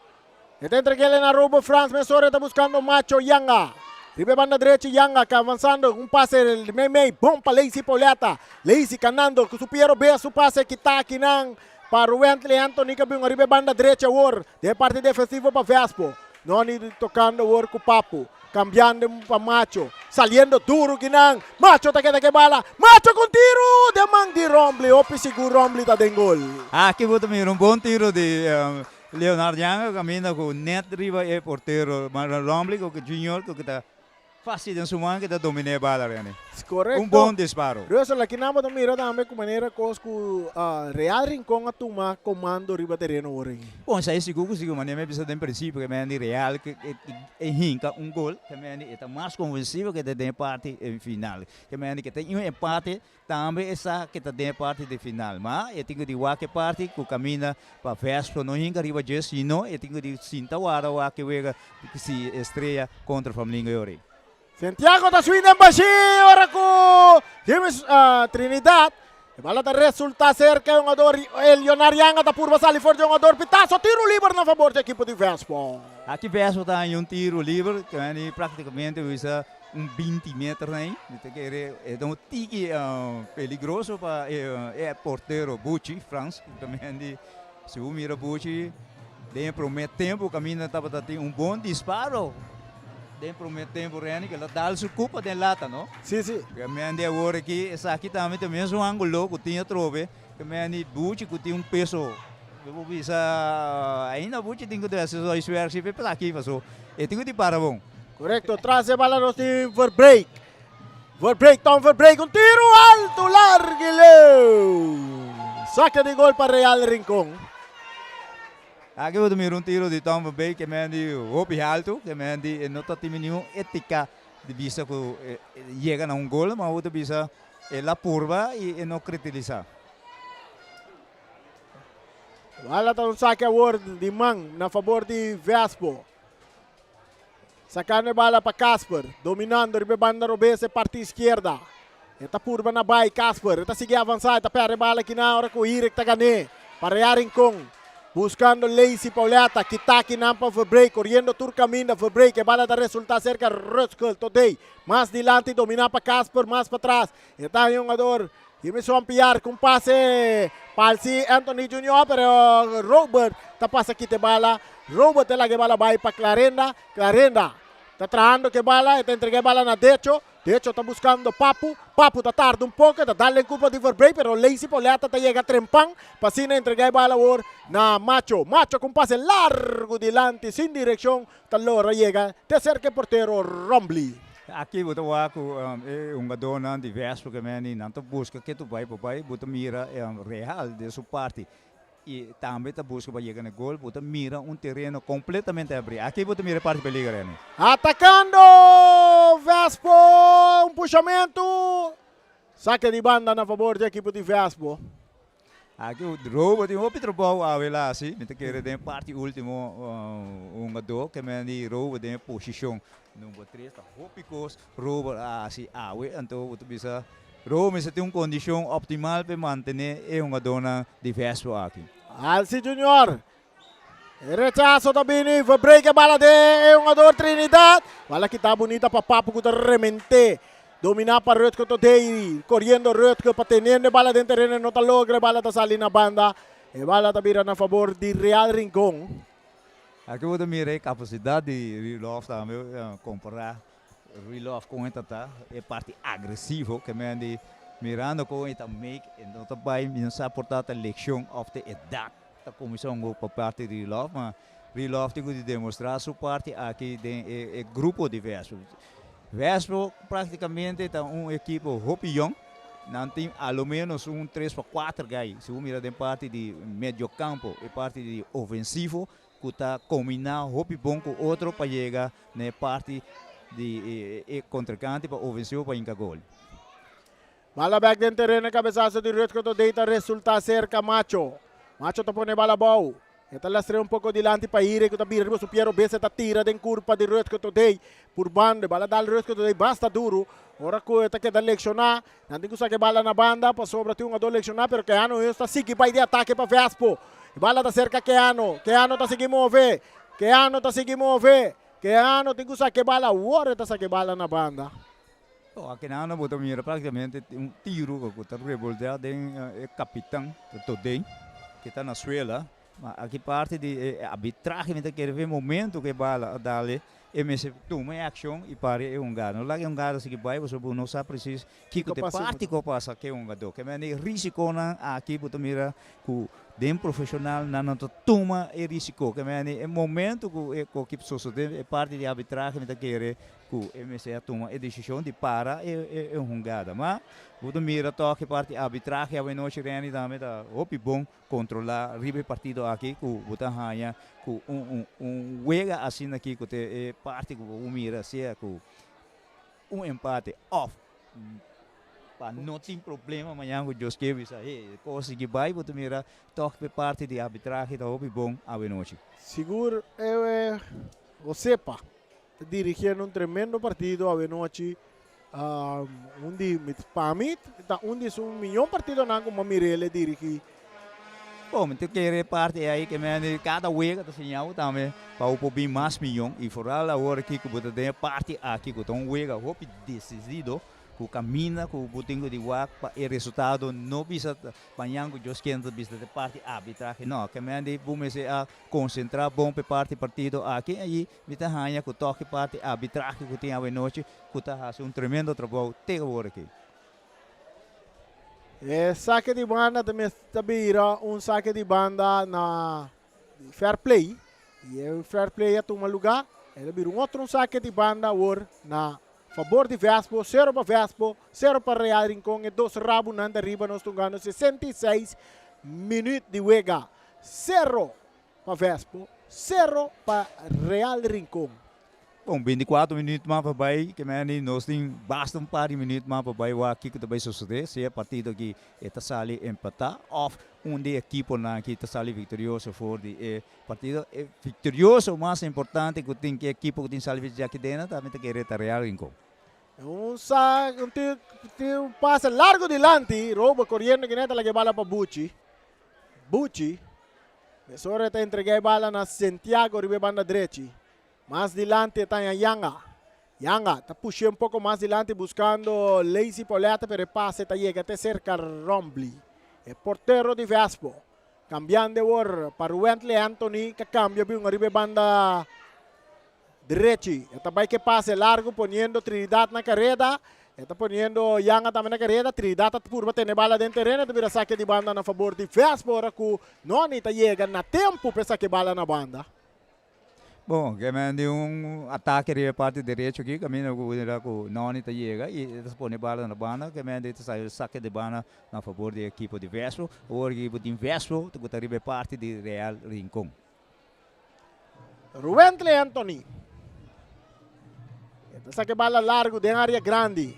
E ta entreg'el na Robo Frans mesora e ta buscando Macho Yanga. Riba e banda drechi Yanga ka avansando un pase mei mei bon pa Leisi Pauleta. Leisi kanando ku su pia robes su pase kita akinan pa Ruwentley Anthony ka bin riba e banda drechi awor den e parti defensivo pa Vespo. Noni tokando awor ku Papu kambiando pa Macho saliendo duro kinan Macho ta keda ke bala Macho ku un tiro den man di Rombley hopi sigur Rombley ta den gol. Aki bo ta mira un bon tiro di Leonard Yanga caminda cu net riba e portero Marlon Rombley cu Junior cu ta. Fácil den su man ku ta dominá e bala, Rene. Korekto. Un bon disparo. Russell, aki nan bo ta mira tambe ku manera kos ku Real Rincon a tuma komando riba tereno awor aki. Bon, esei sigur ku sigur, manera mi a bisa den prinsipio ke men di Real ke e hinka un gol, ke men di e ta mas konvensivo ke ta den e parti final. Ke men di ke ta un empate Tambe e sa ke ta den e parti di final, ma e tin ku di wak e parti ku kaminda pa Vespo no hinka riba dje, sino e tin ku di sinta wara wak e wega si Estrella kontra Flamingo e ora ei. Santiago ta swing den bashí ora ku James Trinidad. E bala ta resulta serka e hungador Elionar Yanga ta purba sali for di e hungador Pitazo. Tiro liber na fabor di ekipo di Vespo. Aki Vespo ta haña un tiro liber, praktikamente bisa Un 20 meter ei, mi ta kere e ta un tiki peligroso pa e portero Buchi, Frans, ku ta mendi. Si bo mira Buchi den e prome tempu kaminda tabata tin un bon disparo den e prome tempu Renny ku el a dal su kupa den lata no. Si si. Ku mendi awor aki esaki tambe ta mesun angulo ku tin atrobe ku mendi Buchi ku tin un peso mi por bisa ainda Buchi tin ku trese su huiswerk si pa esaki paso e tin ku di para bon. Korekto, tras e bala nos tin Verbreek. Verbreek, Tom Verbreek, un tiru altu, largu i leu. Sake di gol pa Real Rincon. Aki bo ta mira un tiru di Tom Verbreek ke men di hopi altu, ke men di e no ta tin niun etika di bisa ku yega na un gol, ma bo ta bisa el a purba i e no kritilisa. Bala ta un sake awor di man na fabor di Vespo. Sacando e bala pa Casper, dominando riba e banda robes e parti izquierda. E ta purba na bai Casper, e ta sigui avansa, e ta perde e bala kinan ora cu Irek ta gan'é. Pa Rea Rincon, buscando Lacey Pauletta, kita kinan pa Verbreek, coriendo tur caminda Verbreek, e bala ta resulta cerca Rutschel, Todey, mas dilanti domina pa Casper, mas patras, e ta haña hungador Jimison Piar cu un pase pa alci Anthony Junior, pero Robert ta pasa kita e bala. Robert ta laga e bala bai pa Clarenda. Clarenda ta trahando cu e bala, e ta entrega e bala na Decho. Decho ta buscando Papu. Papu ta tarda un poco, e ta dal den curpa di Verbrey, pero Lacey Pauletta ta yega trempan pa asina entrega e bala awor na Macho. Macho cu un pase largo dilanti sin direccion ta logra yega te cerca e portero Rombly. Aki bo ta wak ku e hungadónan di Vespo ke meni nan ta buska ke tu bai pa bai, bo ta mira Real den su parti i tambe ta buska pa yega na gol, bo ta mira un tereno kompletamente abrí. Aki bo ta mira e parti peliger, Rene. Atakando Vespo, un pushamentu, sake di banda na fabor di ekipo di Vespo. Aki Robo tin hopi trabou awe la hasi. Mi ta kere den e parti ultimo hungadó ke men di Robo den e posishon number tres ta hopi kos Robo a hasi awe. Anto bo ta bisa Robo mester tin un kondishon optimal pa e mantené e hungadónan di Vespo aki. Alci Junior E rechaso ta bini, Verbreek e bala den e hungador Trinidad. Bala kita bunita pa Papu ku ta remente. Domina pa Rutger Todei. Koriendo Rutger pa teniendo e bala den tereno e no ta logra. E bala ta sali na banda. E bala ta bira na fabor di Real Rincon. Aki bo ta mira e kapasidat di Rudolf tambe kompara Rudolf kon e ta ta e parti agresivo ke men di mirando kon e ta make e no ta bai mi no sa por ta ta lekshon of ta edat. Ta kuminsá un pa parti di Rilòf, ma Rilòf tin ku di demostrá su parti aki den e grupo di Vespo. Vespo práktikamente ta un ekipo hopi yòn, nan tin a lo ménos un tres pa kuater gai, si bo mira den parti di mediokampo, e parti di ofensivo ku ta kombiná hopi bon ku otro pa yega na e parti di e kontrinkante pa ofensivo pa hinka gol. Bala bek den tereno e cabezazo di Rutger Todey ta resulta cerca Macho. Macho ta pone bala abou. E ta lastre un poco dilanti pa Ire cu ta bira riba su pie robes e ta tira den curpa di Rutger Todey purbando e bala dal Rutger Todey basta duro ora cu e ta keda lecciona. Nan tin cu saca e bala na banda pasobra tin hungador lecciona pero Keano Hughes ta sigui bay di atake pa Vespo. E bala ta cerca Keano. Keano ta sigui move. Keano ta sigui move. Keano tin cu saca e bala awor e ta saca e bala na banda. Akinan bo ta mira práktikamente un tiru ku ta rebolteá den e kapitan Todey ku ta na suela. Ma aki parti di e arbitrahe mi ta kere fe momento ku e bala a dal. E mester tuma e akshon i para e hungada. No laga e hungada sigui bai pasobra bo no sa presis kiko ta e parti ku a pasa ku e hungadó. Ke mende e risikonan aki bo ta mira ku den profeshonal nan no ta tuma e risiko. Ke mende e momento ku e koki sosodé e parti di arbitrahe mi ta kere ku e mester a tuma e desishon di para e hungada. Ma bo ta mira tòg e parti arbitrahe awenochi Renny tambe ta hopi bon. Kontrolá riba e partido aki ku bo ta haña ku un un wega asina aki ku ta e parti ku bo mira sea ku un empate òf pa no tin problema mañan ku Dios ke bisa he e kos sigui bai bo ta mira tòg e parti di arbitrahe ta hopi bon awenochi. Sigur e Josepa ta dirigiendo un tremendo partido awenochi. Un di, pa mi, ta un di su miyon partidonan ku mi a mir'el e dirigí. Bon, mi ta kere parti ei ke men kada wega ta siña bo tambe pa bo por bin mas miyon. I foral awor aki ku bo ta den e parti aki ku ta un wega hopi desisido ku kaminda ku bo tin ku di wak pa e resultado no bisa mañan ku Dios kier ta bisa ta e parti arbitrahe. No, ke men di bo mester a konsentrá bon pa e parti partido aki i Mi ta haña ku tòg e parti arbitrahe ku tin awenochi ku ta hasi un tremendo trabou te awor aki. E sake di banda ta mester ta bira un sake di banda na fair play y e fair play a tuma luga e ta bira un otro un sake di banda awor na fabor di Vespo, sero pa Vespo, sero pa Real Rincon e dos rabunan ta riba nos tungando 66 minuut di wega, sero pa Vespo, sero pa Real Rincon. Bon, 24 minuut mas pa bai, ke meni nos tin basta un par di minuut mas pa bai wak kiko ta bai sosode, si e partido aki e ta sali empatá òf un di e ekiponan aki ta sali viktorioso for di e partido. E viktorioso mas importante ku tin ku e ekipo ku tin sali viktorioso aki dena ta mi ta kere ta Real Rincon. Un sa un tin un pase largo dilanti, Robo koriendo kinet ta laga e bala pa Buchi. Buchi. Mesora e ta entregá e bala na Sentiago riba e banda drechi. Mas dilanti e ta haña Yanga. Yanga ta push'é un poko mas dilanti buskando Lazy Pauletta pero e pase ta yega te serka Rombly, e portero di Vespo. Kambiando awor pa Ruwentley Anthony ka kambia bin riba e banda drechi. E ta bai ku e pase largu poniendo Trinidad na kareda. E ta poniendo Yanga tambe na kareda. Trinidad ta purba tene bala den tereno. E ta bira sake di banda na fabor di Vespo ora ku Noni ta yega na tempu pa e sake bala na banda. Bon, ke men di un atake riba e parti derecho aki kaminda ku mira ku Noni ta yega i ta pone bala na banda. Ke men di ta sali sake di banda na fabor di e ekipo di Vespo. Awor ekipo di Vespo ku ta riba e parti di Real Rincon. Ruwentley Anthony. E ta saca e bala largo den area grandi.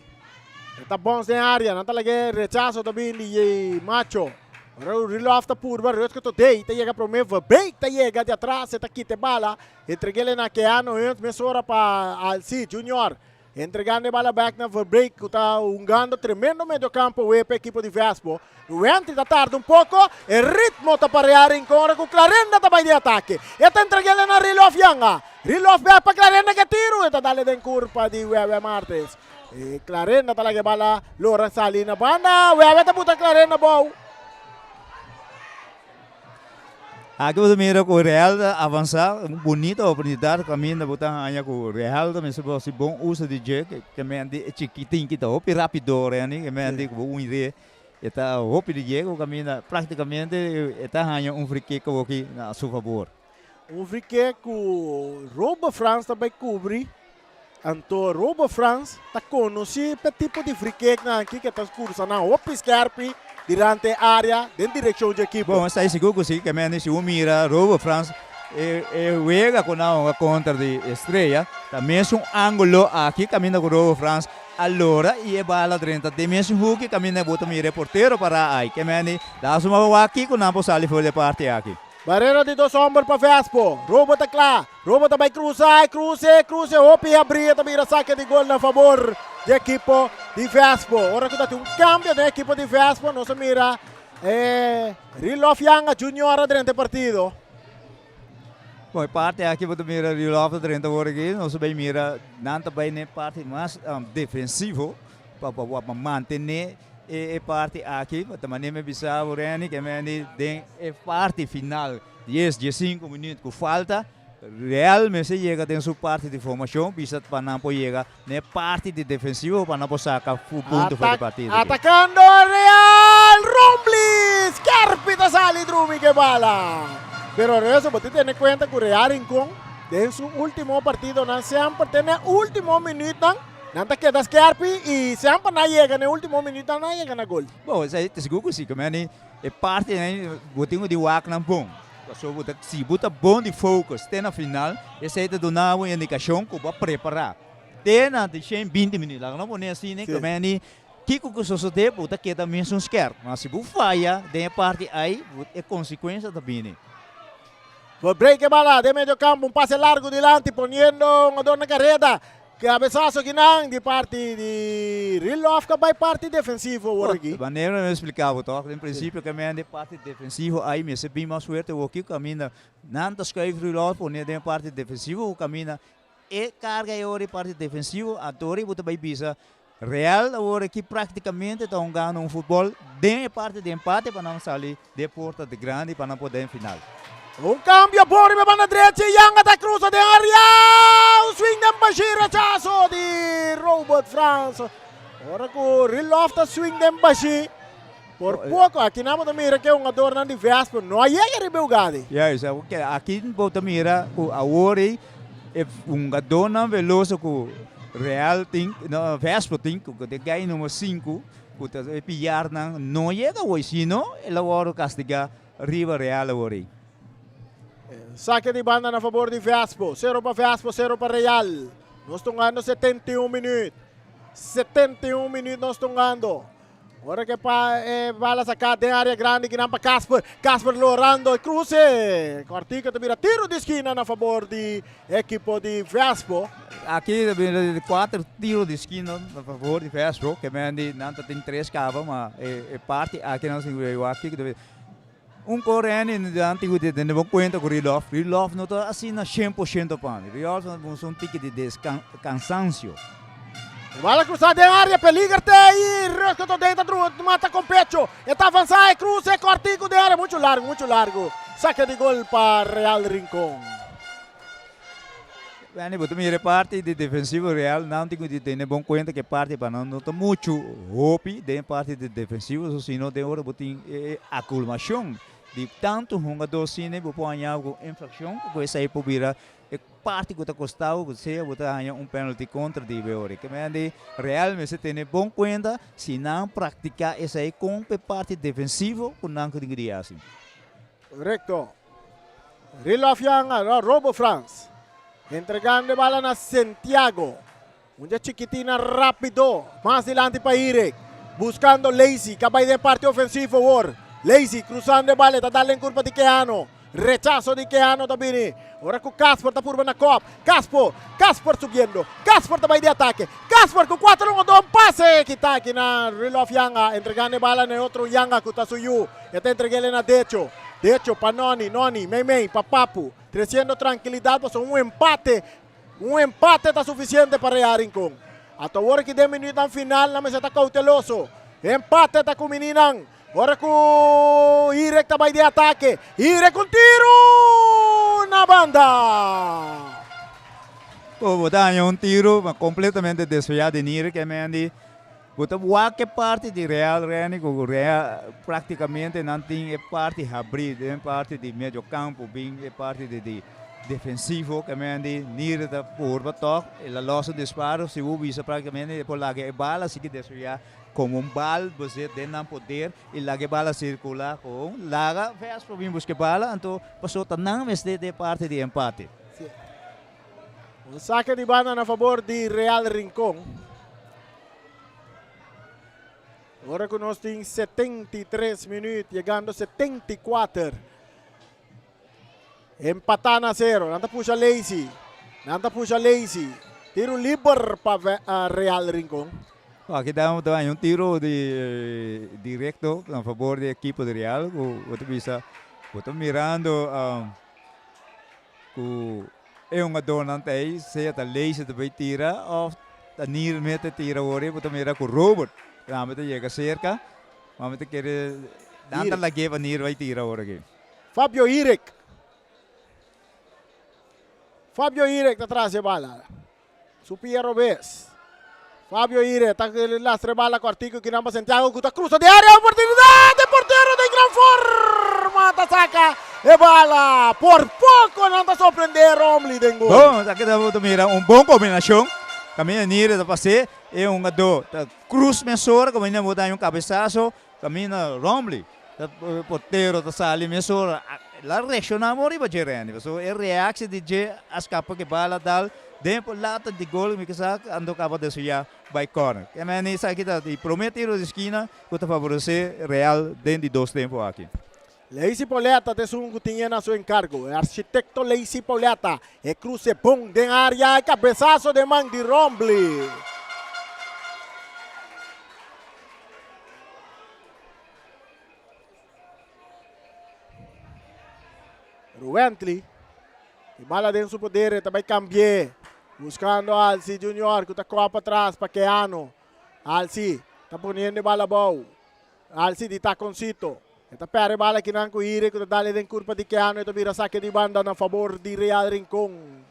E ta bons den area. Nan ta laga e rechazo ta bin di Macho. Ora Rilof ta purba. Rutger Todey ta yega prome. Verbeek ta yega di atras. E ta kita e bala. Entreg'ele na Keanu Hunt. Mesora pa Alci Junior. Entregando e bala bek na Verbeek ku ta hungando tremendo mediocampo wee pa ekipo di Vespo. Wentry ta tarda un poko, e ritmo ta parea Rincon ora ku Clarenda ta bai di atake. E ta entreg'el na Rilof Yanga. Rilof bek pa Clarenda ke tiru, e ta dale den kurpa di Wewe Martes. E Clarenda ta laga e bala lora sali na banda, Wewe ta buta Clarenda bou. Aki bo ta mira ku Real ta avansá, un bunita oportunidat kaminda bo ta haña ku Real ta mester bo hasi bon uso di dje, ke men di e chikitin ki ta hopi rápido Renny, ke men di ku bo winde e ta hopi di dje ku kaminda práktikamente e ta haña un free kick awoki na su fabor. Un free kick ku Robo Frans ta bai kubri, anto Robo Frans ta konosí p'e tipo di free kicknan aki ke ta kursa nan hopi skèrpi durante e área den direkshon dje ekipo. Bon, esei sigur ku si, ke mende si bo mira Robo Frans e e wega ku nan hunga kontra di Estrella ta mesun ángulo aki kaminda ku Robo Frans a lora i e bala drenta den mesun huki kaminda bo ta mira e portero pará ai. Ke mende da suma bo wak kiko nan por sali for di e parti aki. Barera di dos homber pa Vespo. Robo ta kla. Robo ta bai krusa. E kruse, e kruse. Hopi habri. E ta bira sake di gol na fabor di ekipo di Vespo. Ora ku ta tin un kambio den ekipo di Vespo, nos a mira e Rilof Yanga Junior a drenta e partido. Bon, e parti aki bo ta mira Rilof ta drenta awor aki. Nos a bai mira nan ta bai na e parti mas defensivo pa pa mantene E parti aki ta manera mi bisa bo Renny ke meni den e parti final dies diesinku minuut ku falta. Real mester yega den su parti di formacion bisa pa nan por yega na e parti di defensivo pa nan por saca punto for di partido aki. Atacando Real! Rombly! Skerpi ta sali drumi ke bala. Pero Renzo bo tin tene cuenta cu Real Rincon den su ultimo partidonan semper te na e ultimo minuutnan nan ta keda skerpi y semper nan yega na e ultimo minuutnan nan yega na gol. Bo esey ta sigur cu si, cu e parti bo tin cu di wak nan bon. Pasobra bo ta, si bo ta bon di focus te na final, esei ta duna bo indikashon ku bo a prepará te na di shen binti minüt. Laga nos pone asina ku meni kiko ku sosodé bo ta keda mesun skèrp. Ma si bo faya den e parti ei, e konsekuensia ta bini. Bo break e bala den medio kampo, un pase largu dilanti poniendo un ador na kareda. Cabezazo kinan di parti di Rilov ka bai parti defensivo awor aki. Manera mi a splica bo toch, den principio ke men den parti defensivo ai mester bin mas fuerte awor ki caminda nan ta schuif Rilov pone den parti defensivo ku caminda e carga e ora e parti defensivo anto bo ta bai bisa Real awor aki practicamente ta hungando un futbol den e parti di empate pa nan sali den porta di grandi pa nan por den final. Un cambio bon riba banda drechi, Yanga ta cruza den area, un swing den bashi, rechazo di Robert Frans. Ora cu Rilov ta swing den bashi, por poco, aki nan bo ta mira cu e hungadornan di Vesper no a yega riba e hugadi. Juist, aki bo ta mira cu awor ei E hungadónan veloso ku Real tin, no, Vespo tin, ku ta gai number sinku, ku ta e pillarnan no yega awor, si no el a wòrdu kastigá riba Real awor ei. Sake di banda na fabor di Vespo, sero pa Vespo, sero pa Real. Nos ta hungando 71 minuut. 71 minuut nos ta hungando. Ora ke pa e bala saká den área grandi kinan pa Casper. Casper lorando e kruse. Kòrtiku ta bira tiro di skina na fabor di ekipo di Vespo. Aki ta bira di kuater tiro di skina na fabor di Vespo. Ke men di nan ta tin tres kaba ma e parti aki nan sin wak kiko ta bira. Un koreani nan tin ku tene bon kuenta ku Rilòf. Rilòf no ta asina 100% pa mi. Rilòf ta un un tiki di deskansansio. Bala cruzá den área, peliger te ahí, Rutger Todé ta mata con pecho, e ta avanzá, e cruce cortico den área, mucho largo, mucho largo, saque di gol pa Real Rincón. Benny, bo ta mira e parti di defensivo Real, nan tin ku tene bon kuenta ku e parti pa nan no ta muchu hopi den e parti di defensivo, so sino den ora bo tin e akulmashon di tantu hungadó asina bo por haña ku infrakshon ku esei por bira e parti ku ta kosta bo ku sea bo ta haña un penalty kontra di e ora. Kimente Real mester tene bon kuenta si nan praktiká esei kon pa e parti defensivo ku nan tin ku di hasi. Korekto. Rilov Yanga, no, Robo Frans. Entregando e bala na Santiago. Un dia chikitina rápido. Mas dilanti pa Irek. Buscando Lazy, que bay den parte ofensivo awor. Lazy cruzando e bala, ta dal den curpa di Keano. Rechazo di Keano ta bini. Ora cu Casper ta purba na kop. Caspo, Casper subiendo. Casper ta bay di ataque. Casper cu 4 1 2 pase. Kita aki na Rilov Yanga. Entregando e bala na e otro Yanga cu ta su yu. E ta entreg'el na Decho. Decho pa Noni, Noni meimei pa Papu. Treciendo trankilidat pasobra un empate, un empate ta sufisiente pa Real Rincon. Ata awor ki den minuutnan final nan mester ta kouteloso. Empate ta kumini nan. Ora ku Irek ta bai den atake. Irek un tiru na banda. Bo bo ta haña un tiru ma kompletamente desviá den Irek e Mendy. Bo ta wak e parti di Real Renny ku Real praktikamente nan tin e parti habrí den parti di medio kampo bin e parti di di defensivo ke men di Nir ta purba tòg el a lòs un disparo si bo bisa praktikamente e por laga e bala sigui desviá komo un bal bo zet den nan poder i laga e bala sirkulá kon laga Vespo bin buska e bala anto paso ta nan mester den parti di empate. Un sake di banda na fabor di Real Rincon. Ora ku nos tin 73 minuut, yegando 74. Empatá na zero. Nan ta pusha Lazy. Nan ta pusha Lazy. Tiro liber pa Real Rincon. Aki ta ta un tiro di directo na favor di ekipo di Real. Ku bo ta bisa, bo ta mirando Ku e hungadónan ta ei, sea ta Leise ta bai tira òf ta Nirme ta tira awor ei, bo ta mira ku Robert tambe ta yega serka. Ma mi ta kere nan ta lag'é pa Nir bai tira awor aki. Fabio Irek. Fabio Irek ta tras e bala. Su pia robes. Fabio Ire ta lastra e bala cortico kinan pa Santiago cu ta cruza di area. Oportunidad! E portero den gran forma ta saca e bala. Por poco nan ta sorprende Romley den gol. Bon, aki ta bo ta mira un bon combinacion. Caminda Nire ta pase e hungador ta cruz mesora caminda bo ta haña un cabezazo. Caminda Romley ta portero ta sali mesora. La reacciona bon riba dje Randy pasobra e reactie di dje a scapa ke bala dal den por lata di gol mi kisa ando caba desvia bay corner. Ke meni esaki ta di prome tiro di skina cu ta favorece Real den di dos tempo aki. Leisy Pauletta ta esun cu tin e na su encargo. E architecto Leisy Pauletta e cruce bon den area e cabezazo den man di Rombley. Ruwently, e bala den su poder, e ta bai cambi'é. Buscando Alci Junior cu ta coa patras pa Keano. Alci ta poniendo e bala abou. Alci di taconcito. E ta perde e bala kinan cu Ire cu ta dale den curpa di Keano. E ta bira saque di banda na favor di Real Rincon.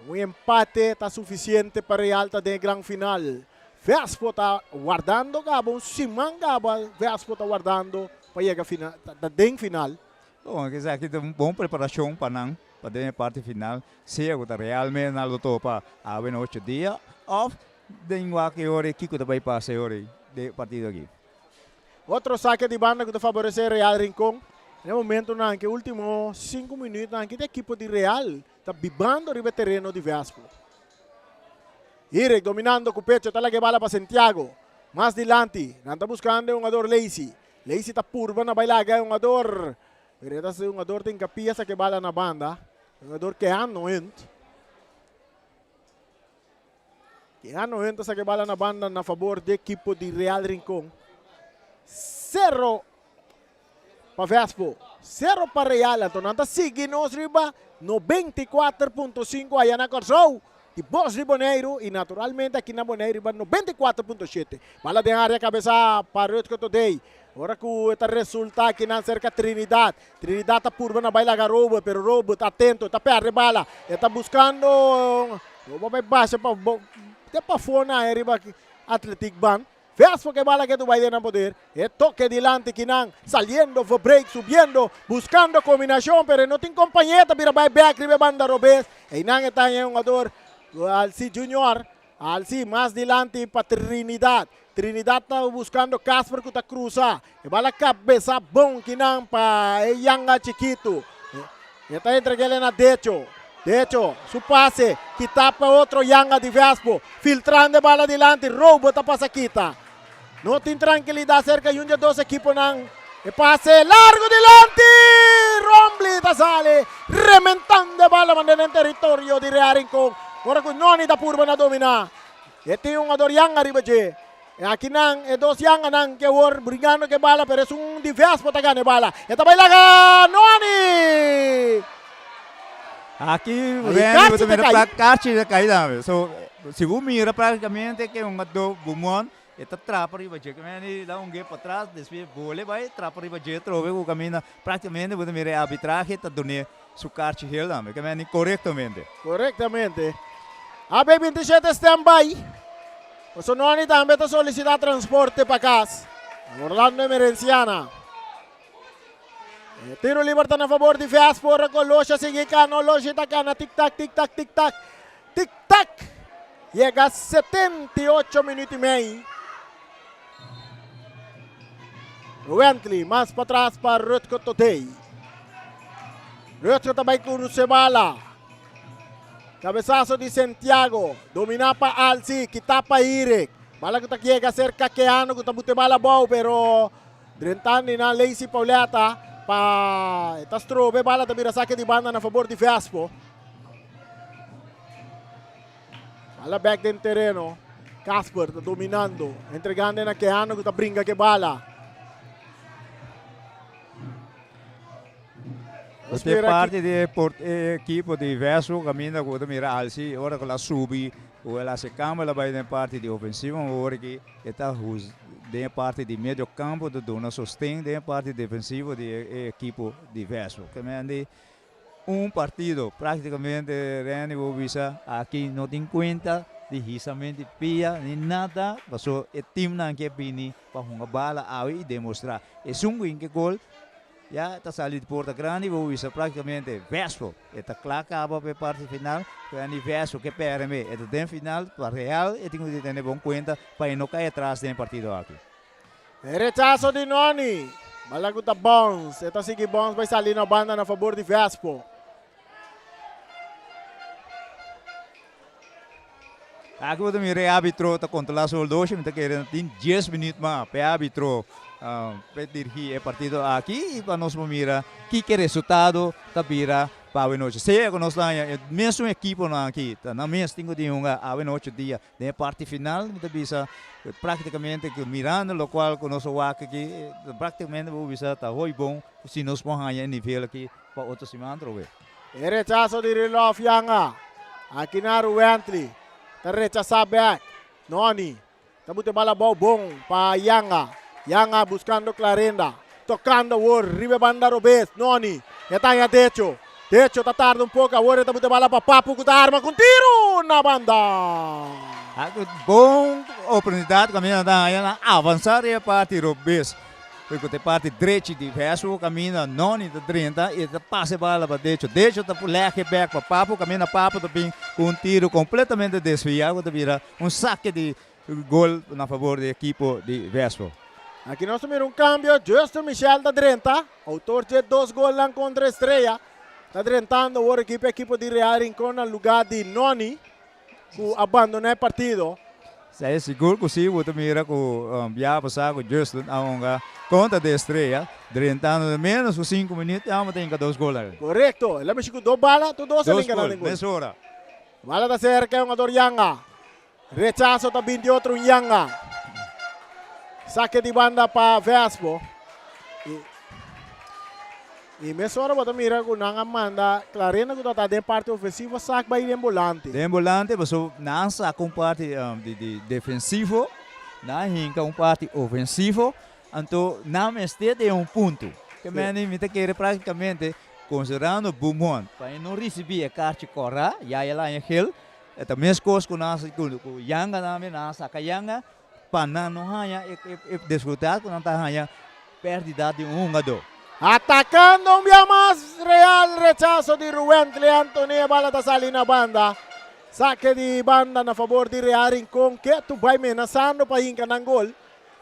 Un empate ta suficiente pa Real ta den e gran final. Vespo ta wardando caba, un siman caba Vespo ta wardando pa yega final, ta den final. Bon, esaki ta un bon preparacion pa nan pa den e parti final, sea cu ta realmente nan lo topa awe na ocho dia of den wak e ora kico ta bay pasa e ora den e partido aki. Otro sake di banda cu ta faborece Real Rincon. Na e momentonan, ke ultimo sinku minuutnan, ki ta ekipo di Real Ta bibando riba e tereno di Vespo. Irek dominando ku pecho ta laga e bala pa Santiago. Mas dilanti nan ta buskando e hungador Leisi. Leisi ta purba na bai laga e hungador. Pero e ta e hungador ta hinkapia saka e bala na banda. E hungador Keanu Hunt. Keanu Hunt ta saka e bala na banda na fabor di ekipo di Real Rincon. Sero Pa Vespo, sero pa Real. Anto nan ta sigui nos riba 94.5 aya na Kòrsou di Bos di Boneiru i naturalmente aki na Boneiru riba 94.7. Bala den área kabesá pa Rutger Todey. Ora ku e ta resultá akinan serka Trinidad. Trinidad ta purba na bai laga Robert, pero Robert atento, e ta pèrdè bala. E ta buskando Robert bai basha pa te pafó na e riba Athletic Ban. Vespo ke bala ke Dubai den nan poder. E toke dilanti kinan saliendo for break subiendo buscando combinacion pero e no tin compañe ta bira bay bek riba e banda robes. Eynan e ta haña e hungador Alci Junior. Alci mas dilanti pa Trinidad. Trinidad ta buscando Casper cu ta cruza. E bala cabeza bon kinan pa e yanga chikitu. E ta entreg'el na Decho. Decho, su pase, kita pa otro yanga di Vespo. Filtrando e bala dilanti, Robo ta pasa kita. No tin trankilidat serka yun dje dos ekiponan. E pase largo dilanti! Rombly ta sali, rementando e bala manda den teritorio di Real Rincon. Ora ku Noni ta purba na domina. E tin un ador yanga riba dje. E akinan e dos yanganan ke awor bringando ku e bala pero esun di Vespo ta gana e bala. E ta bai laga Noni! Aki Randy bo ta mira pra karchi ta kai tambe. So si bo mira praktikamente ke un ado Bumon e ta trapa riba dje. Kemeni da un ge patras despues bole bai trapa riba dje atrobe ku kaminda praktikamente bo ta mira e arbitrahe ta dun'é su karchi gel tambe. Kemeni korektamente. Korektamente. AB 27 stand by. Paso Noni tambe ta solicita transporte pa cas. Orlando Emerenciana. E tiro liber ta na favor di Vespo. Ora cu Losha sigui cana. Losha ta cana. Tic tac, tic tac, tic tac. Tic tac. Yega 78 minuut y mei. Wentley mas patras pa Rutger Todey. Rutger ta bay cu Rusebala. Cabesazo di Santiago, domina pa Alci, kita pa Irek. Bala cu ta yega cerca Keano cu ta bute bala abou, pero drentando na Lacey Pauleta pa ta strobe bala ta bira saque di banda na favor di Vespo. Bala back den tereno. Casper ta dominando, entregando na Keano cu ta bringa ke bala. Te parti di e ekipo di Vespo kaminda ku bo ta mira Alci ora ku el a subi ku el a hasi kambio el a bai den parti di ofensivo awor aki e ta den e parti di medio kampo ta duna sosten den e parti defensivo di e ekipo di Vespo. Kemen di. Un partido prácticamente Randy bo bisa aki no tin cuenta di hisamento di pia ni nada paso e teamnan ke bini pa hunga bala awe y demostra esun cu hinca gol ya ta sali di porta grandi bo bisa prácticamente Vespo e ta cla caba pa e parti final Randy Vespo ke perde me e ta den final pa Real e tin cu tene bon cuenta pa e no cay atras den e partido aki. E rechaso di Noni. Bala ku ta bounce. E ta sigui bounce bai sali na banda na fabor di Vespo. Aki bo ta mira e arbitro ta controla su horloge. Mi ta kere tin dies minuut mas pa e arbitro pa e dirigi e partido aki y pa nos por mira kiko e resultado ta bira pa awe nochi. Sea ku nos ta haña e mesun ekiponan aki ta nan mes tin ku tin hunga awe nochi dia. Den e parti final mi ta bisa praktikamente ku mirando lokual ku nos a wak aki praktikamente bo bisa ta hoy bon si nos por haña e nivel aki pa otro siman atrobe. E rechaso di Rilof Yanga aki na Ruwently ta rechasa bek. Noni ta buta e bal abou bon pa Yanga. Yanga buskando Clarenda. Tokando awor riba e banda robes. Noni e ta haña Decho. Decho ta tarda un poko. Awor e ta buta e bala pa Papu ku ta arma ku un tiru na banda. Bon oportunidat kaminda nan ta haña nan avansa riba e parti robes. Ku ta e parti drechi di Vespo kaminda Noni ta drenta i ta pasa e bala pa Decho. Decho ta lèg e bèk pa Papu kaminda Papu ta bin ku un tiru kompletamente desviá ku ta bira un sake di Gol na favor di ekipo di Vespo. Aki nos ta mira un cambio, Justin Michel ta drenta, autor dje dos golnan contra Estrella, ta drentando awor aki pa ekipo di Real Rincon na lugar di Noni cu a bandona e partido. Esei sigur cu si, bo ta mira cu biaha pasa cu Justin a hunga contra di Estrella, drentando den menos cu sinku minuut ya amo ta hinca dos gol aki. Corecto, el a mishi cu dos bala, tur dos a Dos linka nan gol, den gol. mesora. Bala ta cerca e hungador Yanga. Rechaso ta bin di otro un yanga. Sake di banda pa Vespo. Y, y mesora bo ta mira cu nan a manda Clarena cu ta den parti ofensivo sak bay den bolante. Den bolante paso nan saka un parti di di defensivo, nan hinca un parti ofensivo, anto nan mester den un punto. Ke meni mi ta kere practicamente considerando Beaumont pa e no ricibi e kaartje cora, ya el a haña geel, E ta meskos ku nan ku yanga tambe, nan a saka yanga pa nan no haña e disfrutat ku nan ta haña pèrdida di un hungadó. Atakando un bia mas Real, rechaso di Ruwently Anthony, e bala ta sali na banda. Sake di banda na fabor di Real Rincon ke tu bai menasando pa hinka nan gol.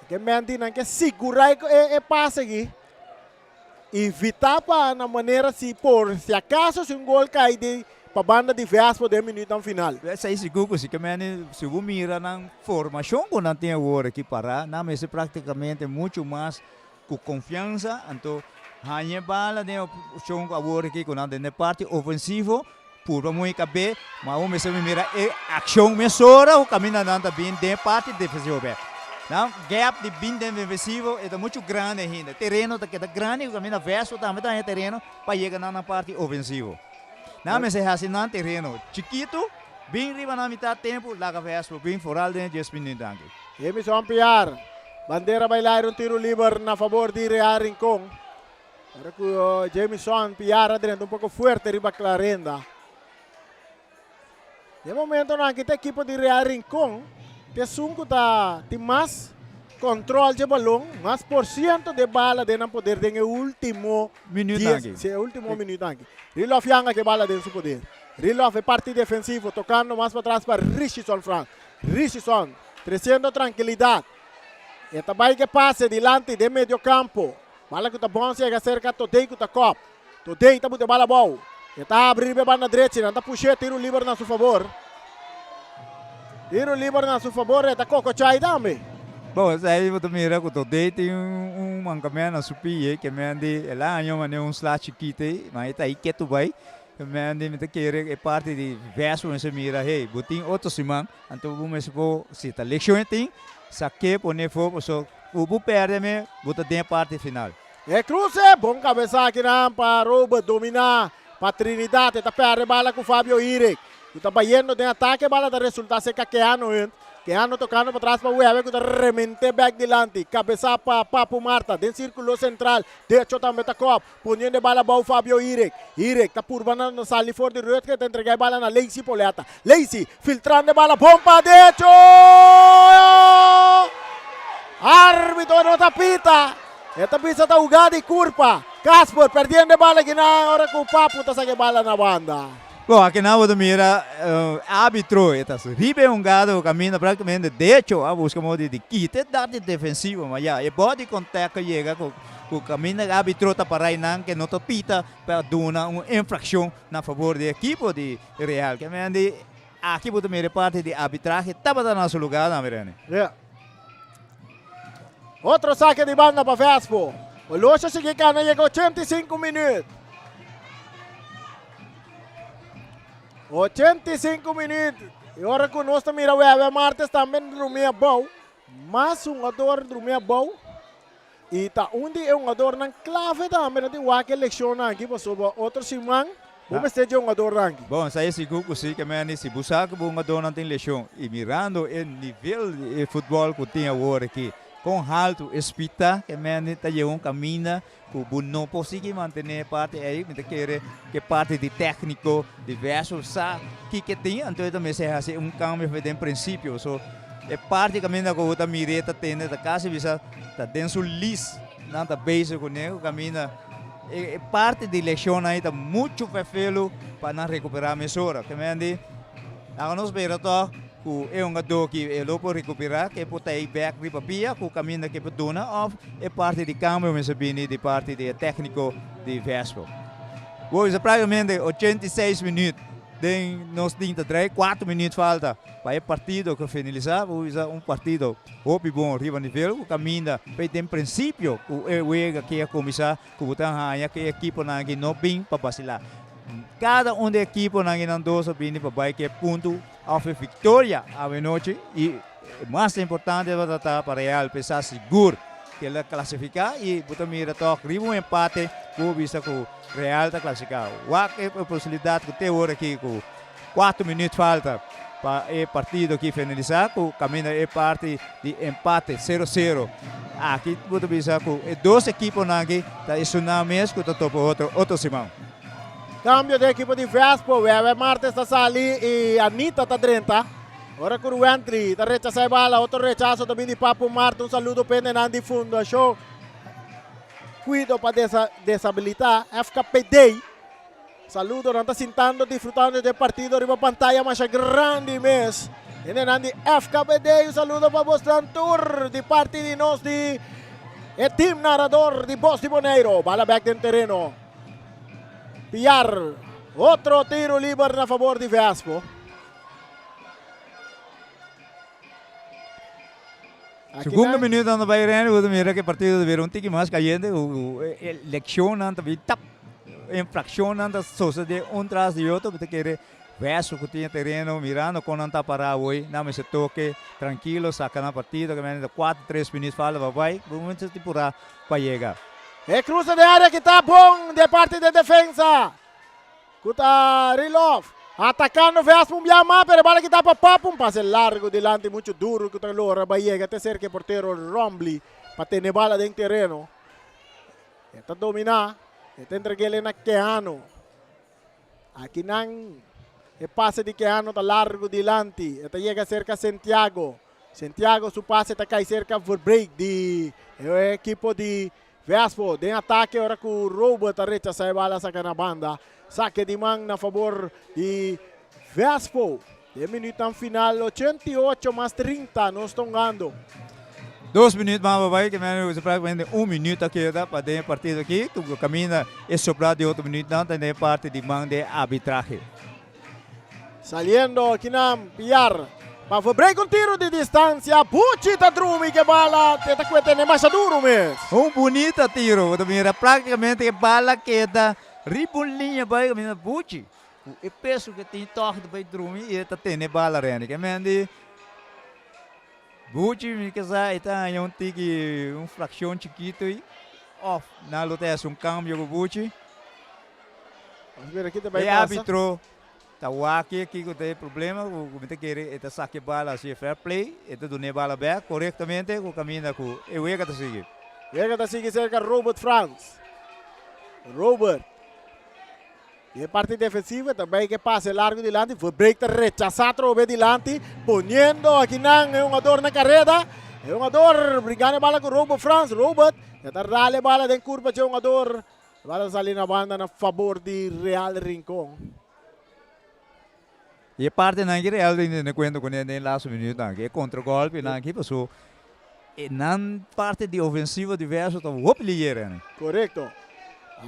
Ke menti nan ke sigura e pase aki. Invita pa na manera si por si acaso si un gol cay di pa banda di Vespo den minuutnan final. Esey sigur cu si ke meni si bo mira nan formacion cu nan tin awor aki para nan mester practicamente mucho mas cu confiansa anto haña e bala den opcion cu awor aki cu nan den e parti ofensivo purba muy cabe ma bo mester mira e accion mesora cu caminda nan ta bin den e parti defensivo bek. Nan gap di bin den defensivo e ta mucho grandi ainda. E tereno ta keda grandi cu caminda Vespo tambe ta haña tereno pa yega nan na parti ofensivo. Nan mester haci nan tereno chikito bin riba nan mitad tempo laga Vespo bin foral den e dies minuut aki. Jemison Piar, bandera bai laira un tiro liber na fabor di Real Rincon. Ora cu Jamison Piar a drenta un poco fuerte riba Clarenda. Den momentonan aki ta ekipo di Real Rincon ta esun cu ta tin mas control dje balon, mas por ciento de bala den nan poder den e ultimo Minuut dies, aki. si, e ultimo minuut aki. Rilof Yanga ke bala den su poder. Rilof e parti defensivo tocando mas patras pa Richison Frans. Richison treciendo tranquilidad. E ta bay ke pase dilanti den medio campo. Bala ku ta bons yega serka Todey ku ta kòp. Todey ta buta e bala abou. E ta habri riba e banda drechi. Nan ta push'é tiru liber na su fabor. Tiru liber na su fabor. E ta kokochai tambe. Bon, esei bo ta mira ku Todey tin un mankamento na su pie ke men di el a haña manera un sla chikito ei, ma e ta ei ketu bai. Ke men di mi ta kere e parti di vès bo mester mira, hey, bo tin otro siman, anto bo mester por si ta lekshon e tin, sak'é pone afó pasobra Ku bo perde me, bo ta den e parti final. E kruse, bon kabesa akinan pa Robert dominá pa Trinidad. E ta perde bala ku Fabio Irek ku ta bayendo den atake. Bala ta resulta serka Keanu Hunt. Keano tocando patras pa Wever cu ta remente bek dilanti. Cabeza pa Papu Marta den circulo central. Decho tambe ta kop. Poniendo e bala abou Fabio Irek. Irek ta purba na sali for di Rutger ta entrega e bala na Lacey Poletta. Lacey filtrando e bala bon pa Decho! Arbitro no ta pita. E ta bisa ta huga di curpa. Casper perdiendo e bala akinan ora cu Papu ta saca e bala na banda. Bon, akinan bo ta mira arbitro e ta riba e hungado caminda practicamente decho a busca modo di kita e darte defensivo ma ya e body contact a yega cu cu caminda e arbitro ta para einan ke no ta pita pa duna un infraccion na favor di e ekipo di Real. Ke men di aki bo ta mira e parti di arbitrahe tabata na su lugar tambe Rene. Ya. Otro sake di banda pa Vespo. Olosha sigui cana yega 85 minuut. 85 minuut. Y ora cu nos ta mira Wewe Martes tambe drumi abou. Mas hungador drumi abou. Y ta un di e hungadornan clave tambe na tin wak e leccionnan aki pasobra otro siman bo mester dje hungadornan aki. Bon, sa e sigur cu si, ke meni si bo sa cu bo hungadornan tin lecion y mirando e nivel di e futbol cu tin awor aki, con halto e spita, ke meni ta yega un caminda Ku bo no por sigui mantené e parti ei, mi ta kere ku e parti di tékniko diverso sa kiko e tin, anto e ta mester hasi un kambio for den prinsipio. So e parti kaminda ku bo ta mir'é ta tende ta kasi bisa ta den su lis nan ta bezig kuné ku kaminda e parti di leshonnan ei ta muchu fefelu pa nan rekuperá mesora. Ke men di laga nos bira tòg. Ku e hungadó ki e lo por rekuperá ke por ta ei bèk riba pia ku kaminda ke por duna òf e parti di kambio mester bini di parti di e tèkniko di Vespo. Bo bisa praktikamente 86 minüt den nos tin ta drei kuater minüt falta pa e partido ku finalisá. Bo bisa un partido hopi bon riba nivel ku kaminda p'e den prinsipio ku e wega ke a kuminsá ku bo ta haña ku e ekiponan aki no bin pa basilá. Kada un di e ekiponan aki nan dos a bini pa bai ku e punto. Of e victoria awe nochi y mas importante tabata ta pa Real pesa sigur ke el a clasifica y bo ta mira toch riba un empate cu bo bisa cu Real ta clasifica. Wak e posibilidad cu te ora aki cu cuatro minuut falta pa e partido aki finalisa cu caminda e parti di empate sero sero. Aki bo ta bisa cu e dos ekiponan aki ta esunnan mes cu ta topa otro otro siman. Cambio den ekipo di Vespo. Wewe Martes ta sali y Anita ta drenta. Ora cu Ruentry ta rechasa e bala, otro rechaso ta bin di Papu Marte. Un saludo pendenan di Fundacion Cuido pa Desabilita, FKPD. Saludo, nan ta sintando, disfrutando di e partido riba pantaya masha grandi mes. Hendenan di FKPD, un saludo pa bosnan tur di parti di nos di e team narrador di Bos di Boneiro. Bala bek den tereno. Piar, otro tiro liber na favor di Vespo. Segundo minuto anda bai Rene, bo ta mira que partido ta bira un tiki mas cayente, e leccionnan ta bin tap, infraccionnan ta sucede un tras di otro, bo ta kere Vespo cu tin e tereno mirando con nan ta para awor, nan mester toke trankilo, saca nan partido, que mende ta cuatro, tres minuut falta pa bai, bo mester tin pura pa yega. E cruce den area kita bon de parti de defensa cu ta Rilov atacando Vespo un bia mas pero e bala kita pa Papu un pase largo dilanti mucho duro cu ta logra bay yega te cerca e portero Rombly pa tene bala den tereno. E ta domina e ta entreg'ele na Keano. Akinan e pase di Keano ta largo dilanti. E ta yega serka Sentiago. Sentiago su pase ta kai serka Verbeek di e ekipo di Vespo. Den atake ora ku Robert ta rechasa e bala saka na banda. Sake di man na fabor di Vespo. Den minuutnan final 88 mas 30 nos ta hungando. Dos minuut mas pa bai, ke men usa praktikamente un minuut a keda pa den e partido aki. Ku kaminda e sobrá di otro minuutnan ta den e parti di man di e arbitrahe. Saliendo kinan Piar pa verbreek un tiro di distancia. Buchi ta drumi ke bala te ta kue tene masha duro mes. Un bunita tiro, bo ta mira praktikamente e bala keda riba un liña bai kaminda Buchi. Ku e peso ku e tin tòg ta bai drumi i e ta tene bala rende. Ke men di Buchi mi ke sa e ta haña un tiki un frakshon chikitu ei òf nan lo ta hasi un kambio ku Buchi. Nos mira ki ta bai E pasa. árbitro. Ta wak kiko ta e problema ku mi ta kere e ta saka e bala hasi e fair play, e ta duna e bala bek korektamente ku kaminda ku e wega ta sigui. Wega ta sigui serka Robert Frans. Robert. Den parti defensivo ta bay ke pase largo dilanti. Verbreek ta rechasa atrobe dilanti. Poniendo akinan e hungador na kareda. E hungador bringando e bala ku Robert Frans. Robert ya ta rale e bala den kurpa dje hungador. E bala ta sali na banda na fabor di Real Rincon. I e partinan ki Real tin tene kuenta kuné den e laatste minuutnan aki, e kontragòlpinan aki paso e nan parti di ofensivo di Verso ta hopi ligero yani. Korekto.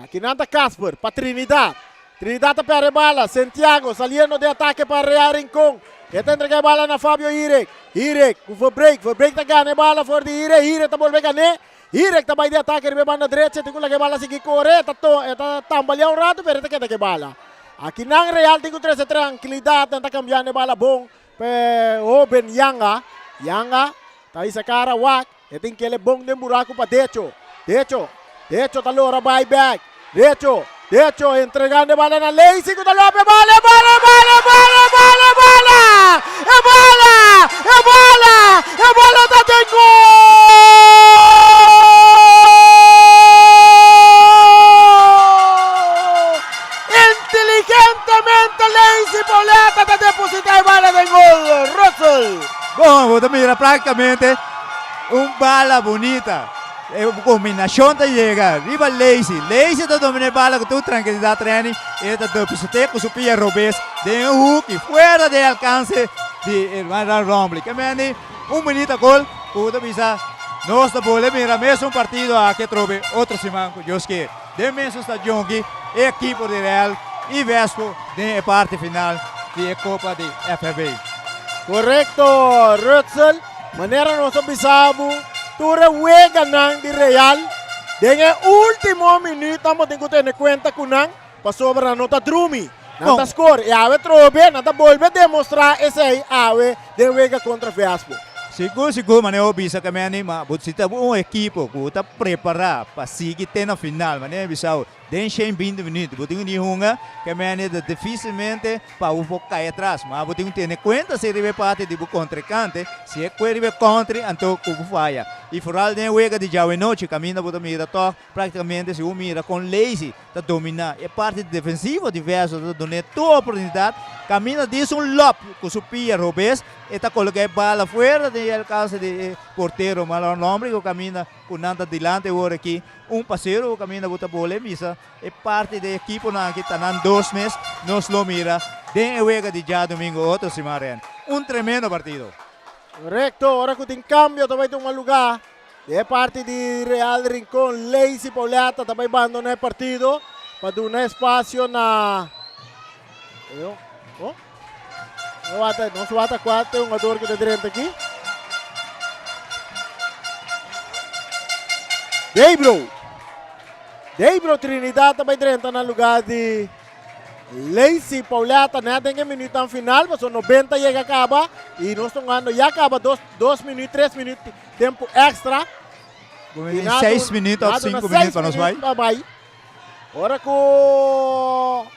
Aki nan ta Casper pa Trinidad. Trinidad ta pèrdè e bala. Santiago saliendo den atake pa Real Rincon. E ta entrega e bala na Fabio Hirek. Hirek ku Verbreek. Verbreek ta gana e bala for di Hirek. Hirek ta bolbe gan'é. Hirek ta bai den atake riba e banda drecha. Tin ku laga e bala sigui kore. E ta to e ta tambaleá un ratu pero e ta keda ku e bala. Aki nan Real tin ku trese trankilidat. Nan ta kambiando e bala bon pa e hoben Yanga. Yanga ta hisa kara wak. E tin kele bon den buraku pa Decho. Decho. Decho ta lora bai bek. Decho. Decho entregando e bala na Lacey ku ta lope e bala, e bala, e bala, e bala, e bala, e bala! E bala! E bala! E bala ta den gol! Inteligentemente Lacey Pauletta ta deposita e bala den gol. Russell. Bon, bo ta mira prácticamente un bala bunita. E kombinashon ta yega riba Lacey. Lacey ta domina e bala ku tur trankilidat Renny. E ta deposit'é ku su pia robes den e huki fuera di e alkanse di Herman Rombley. Ke mende un bunita gol ku ta bisa nos ta bolbe mira mesun partido aki atrobe otro siman ku Dios kier. Den mesun stadion aki e ekipo di Real i Vespo den e parti final di e Kopa di FFB. Korekto Rutsel. Manera nos a bisa bo, tur e weganan di Real den e ultimo minuutnan bo tin ku tene kuenta ku nan pasobra nan no ta drumi. Nan ta skor i awe trobe nan ta bolbe demostrá esei awe den wega kontra Vespo. Sigur sigur manera bo bisa ke meni ma bo si ta un ekipo ku ta prepará pa sigui te na final manera mi bisa bo Den shen binti minuut bo tin ku di hunga ke mene ta dificilmente pa bo por kai atras. Ma bo tin ku tene kuenta si riba e parti di bo kontrinkante, si e kue riba e kontri anto ku bo faya. I foral den e wega di djawe nochi kaminda bo ta mira tòg praktikamente si bo mira kon Lazy ta dominá e parti defensivo di Verso ta dun'é tur oportunidat kaminda dis un lòp ku su pia robes e ta koloká e bala fuera di e alkanse di e portero Marlon Lombre ku kaminda ku nan ta dilanti awor aki. Un pasero ku kaminda bo ta bole misa e parti di e ekiponan aki ta nan dos mes nos lo mira den e wega di djadumingo otro siman Ren. Un tremendo partido. Korekto, ora ku tin kambio ta bai tuma lugá den e parti di Real Rincon. Lacey Pauletta ta bai bandona e partido pa duna espasio na Nos wata kua ta e hungador ku ta drenta aki. Debro. Debro Trinidad ta bai drenta na lugar di Lacey Pauletta net den e minuutnan final, pasobra 90 yega kaba i nos ta hungando ya kaba dos minuut, tres minuut tempu extra. I na 6 minuut of 5 minuut pa nos bai. Bai. Ora ku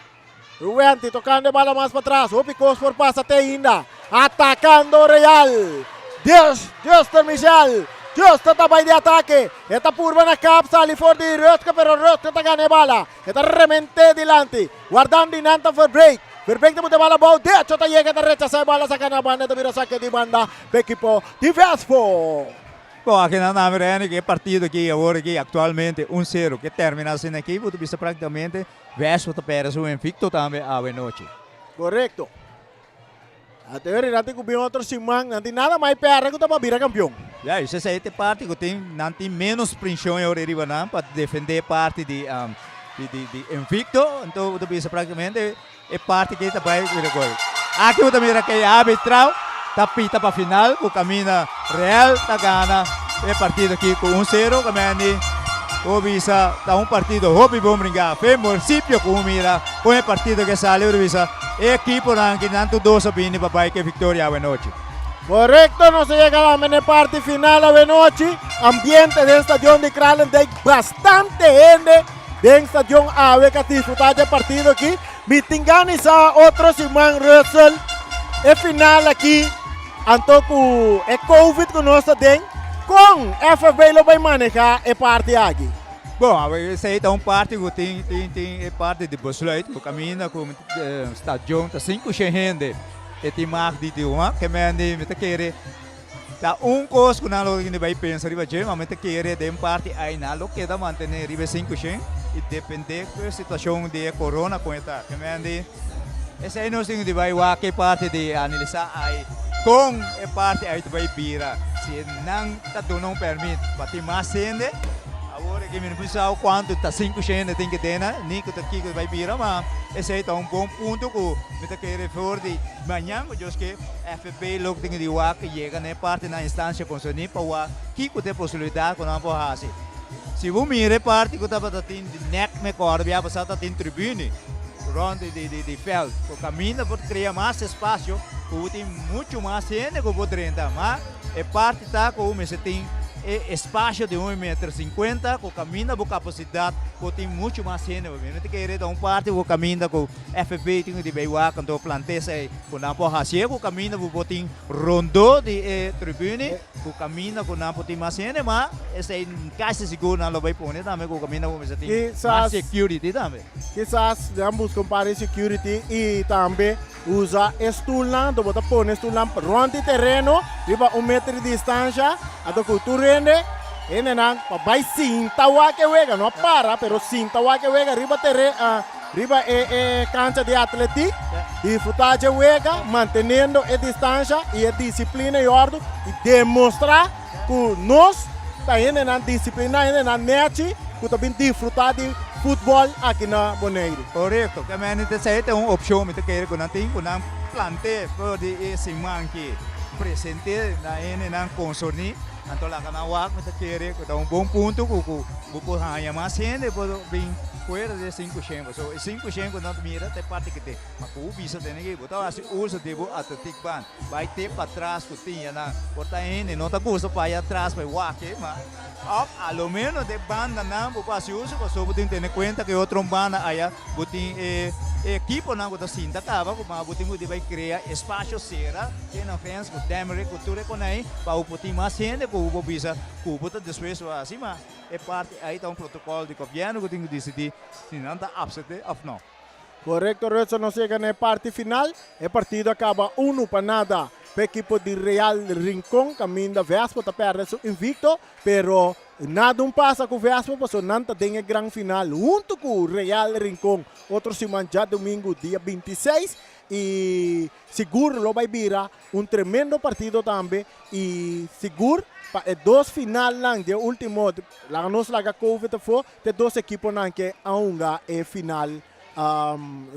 Ruwenti tocando e bala mas patras. Hopi cos por pasa te ainda. Atacando Real. Dios, Juster Michel. Juster ta bai di atake. E ta purba na kap sali for di Rutger, pero Rutger ta gana e bala. E ta remente dilanti. Guardando di nan ta Verbeek. Verbeek ta buta e bala abou. Decho ta yega ta rechasa e bala saka na banda. Ta bira sake di banda pa ekipo di Vespo. Bon, aki nan nami Renny ku e partido aki awor aki aktualmente 1-0 ke termina asina aki bo ta bisa praktikamente Vespo ta perde su invicto tambe awe nochi. Korekto. Anto nan tin ku bin otro siman, nan tin nada mai perde ku ta pa bira kampion. Ya, i esei ta e parti ku tin, nan tin menos prenshon e ora riba nan pa defende parti di di di invicto. Anto bo ta bisa praktikamente e parti ke ta bai bira gol. Aki bo ta mira ke e arbitrao ta pita pa final ku kaminda Real ta gana e partido aki ku 1-0. Kamendi bo bisa ta un partido hopi bon bringa. Fe municipio ku un mira kon e partido ke sali bo ta bisa e ekiponan ki nan tur dos a bini pa bai ke viktoria awe nochi. Korekto, nos a yega tambe na e parti final awe nochi. Ambiente den stadion di Kralendijk, bastante hende den stadion awe ka disfruta dje partido aki. Mi tin gana sa otro siman Russell e final aki anto ku e Covid ku nos ta den kon FFB lo bai maneha e parti aki. Bon, esei ta un parti ku tin tin tin e parti di besluit ku kaminda ku stadion ta sinku shen hende e tin mag di di un ke men di mi ta kere ta un kos ku nan lo tin di bai pensa riba dje ma mi ta kere den parti ai nan lo keda mantene riba e sinku shen i depende ku e situashon di e corona kon e ta ke men di esei nos tin di bai wak e parti di analisa ai kon e parti ai ta bai bira si nan ta duna un permit pa tin mas hende. Awor aki mi no por sa cuanto ta cinco shende tin ke dena, ni cu ta kico ta bay bira, ma esey ta un bon punto cu mi ta kere for di mañan cu Dios ke FB lo tin di wak yega na e parti na instancia concerni pa wak kico ta e posibilidad cu nan por haci. Si bo mira e parti cu tabata tin di nek me corda bia pasa ta tin tribune rond di di veld cu caminda por crea mas espacio cu bo tin mucho mas hende cu por drenta, ma e parti ta cu mester tin e espacio di un meter 50 cu caminda bo capacidad por tin mucho mas hende. Mi no ta kere ta un parti cu caminda cu FB tin di bay wak anto planta esey cu nan por hacié cu caminda cu bo tin rondó di e tribune cu caminda cu nan por tin mas hende, ma esey casi sigur nan lo bay pone tambe cu caminda cu mester tin mas security tambe. Kisas nan busca un par di security y tambe usa e stoelnan, anto bo ta pone e stoelnan rond di tereno riba un meter di distancia, anto cu tur hende, hendenan pa bay sinta wak e wega, no a para pero sinta wak e wega riba tere riba e e cancha di atletiek, disfruta dje wega manteniendo e distancia y e disciplina y ordo y demostra cu nos ta hendenan disciplina, hendenan nechi cu ta bin disfruta di futbol aki na Boneiru. Korekto, ke men ta esei ta un opshon mi ta kere ku nan tin ku nan plant'é for di e siman ki present'é na hendenan konserní, anto laga nan wak mi ta kere ku ta un bon punto ku ku bo por haña mas hende por bin fuera di e 500, pasobra e 500 ku nan ta mira ta e parti ku tin, ma ku bo bisa tene ki bo ta hasi uso di bo atletiek band bai te patras ku tin ya nan por ta hende no ta gusta pa bai atras pa e wak ma. Of a lo menos de bandanan bo por hasi uso pasobra bo tin tene cuenta cu e otro banda aya bo tin e equiponan cu ta sinta caba cu ma bo tin cu di bay crea espacio cera te na fence cu demre cu tur e conai pa bo por tin mas hende cu bo bisa cu bo ta dispuesto a hasi ma e parti ay ta un protocol di gobierno cu tin cu dicidi si nan ta apsete of no. Korekto Rutsel nos yega na e parti final. E partido a kaba unu pa nada pa ekipo di Real Rincon kaminda Vespo ta pèrdè su invicto pero nada un pasa ku Vespo pasobra nan ta den e gran final huntu ku Real Rincon otro siman djadumingu dia 26 i sigur lo bai bira un tremendo partido tambe i sigur pa e dos finalnan di e ultimo laga nos laga covid afó Te dos ekiponan ke a hunga e final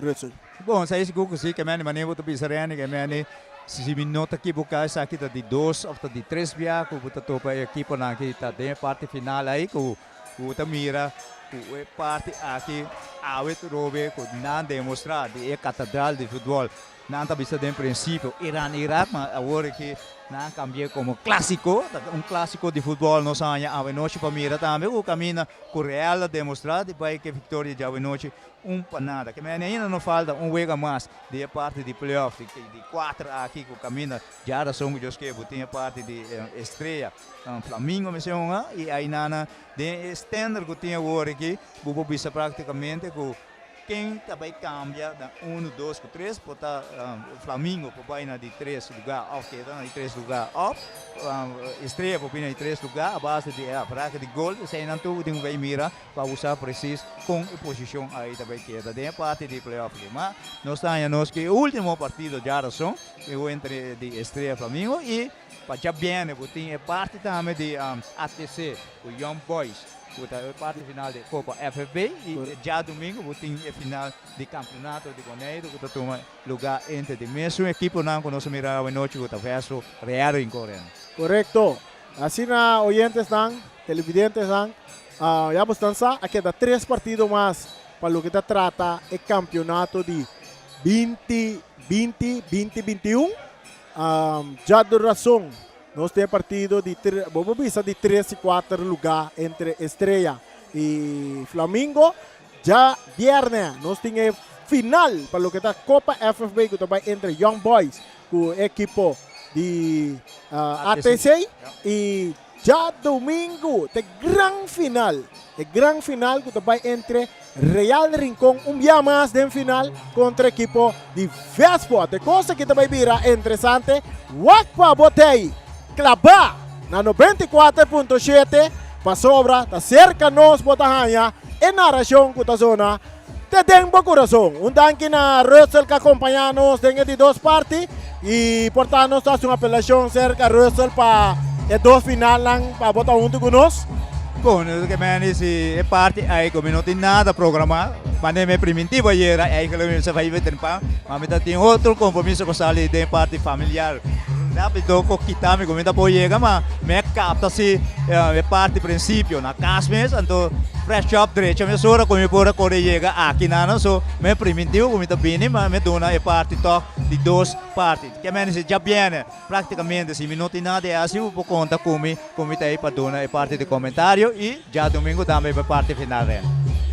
Russell. Bon, sa sigur ku si, ke meni manera bo ta bisa Renny, ke meni si mi no ta kiboká esaki ta di dos òf ta di tres bia ku bo ta topa e ekiponan ki ta den e parti final ei ku bo ta mira ku e parti aki awe trobe ku nan demostrá di e katedral di futbòl. Nan ta bisa den prinsipio Iran Irak, ma awor aki nan a kambi'é komo klasiko. Ta un klasiko di futbòl nos a haña awenochi pa mira tambe ku kaminda ku Real a demostrá di bai ku e viktoria djawe-nochi un pa nada. Ke mene ainda no falta un wega mas di e parti di play-off di kuater aki ku kaminda djarason ku Dios ke bo tin e parti di Estrella, Flamingo mester hunga i ainana den e stènder ku tin awor aki bo por bisa praktikamente ku Ken ta bai cambia na uno, dos cu tres por ta Flamingo por bai na di tres lugar of keda na di tres lugar of Estrella por bin na di tres lugar a base di e averahe di gol. Eseinan tur bo tin cu bai mira pa bo sa precies con e posicion ai ta bai keda den e parti di playoff aki. Ma nos ta haña nos cu e ultimo partido djarason entre di Estrella Flamingo y pa djabiene bo tin e parti tambe di ATC cu Young Boys. Ku ta e parti final di Kopa FFB i djadumingu bo tin e final di kampeonato di Boneiru ku ta tuma lugá entre di mesun ekiponan ku nos a mira awenochi ku ta verso Real Rincon Reno. Korekto. Asina oyentesnan, televidentesnan, ya bosnan sa a keda tres partido mas pa loke ta trata e kampeonato di binti binti, binti bintiun. Djadurason Nos tin e partido di bo por bisa di tres y cuater lugar entre Estrella y Flamingo. Dja bierne nos tin e final pa loke ta Copa FFB ku ta bai entre Young Boys ku e ekipo di ATC i djadumingu ta e gran final, e gran final ku ta bai entre Real Rincon un bia mas den final kontra ekipo di Vespot. E kos aki ta bai bira interesante, wak pa bo tei klabá na 94.7 pasobra ta serka nos bo ta haña e narashon ku ta zona te den bo kurason. Un danki na Russell ku a kompañá nos den e di dos parti i por ta nos ta hasi un apelashon serka Russell pa e dos finalnan pa bo ta huntu ku nos. Bon, ke men si e parti ei ku mi no tin nada programá, mane mi primintí bo ayera, eigenlijk mi mester bai temprano, ma mi ta tin otro kompromiso ku sali den parti familiar. Rápido ku kita mi ku mi ta por yega, ma mi a kapta si e parti prinsipio na kas mes, anto fresh up drecha mesora ku mi por a kore yega aki nan, so mi a primintí ku mi ta bini, ma mi a duna e parti tòg di dos parti. Ke men si djabiene práktikamente si mi no tin nada di hasi bo por konta ku mi ku mi ta ei pa duna e parti di komentario i djadumingu tambe pa e parti final ren.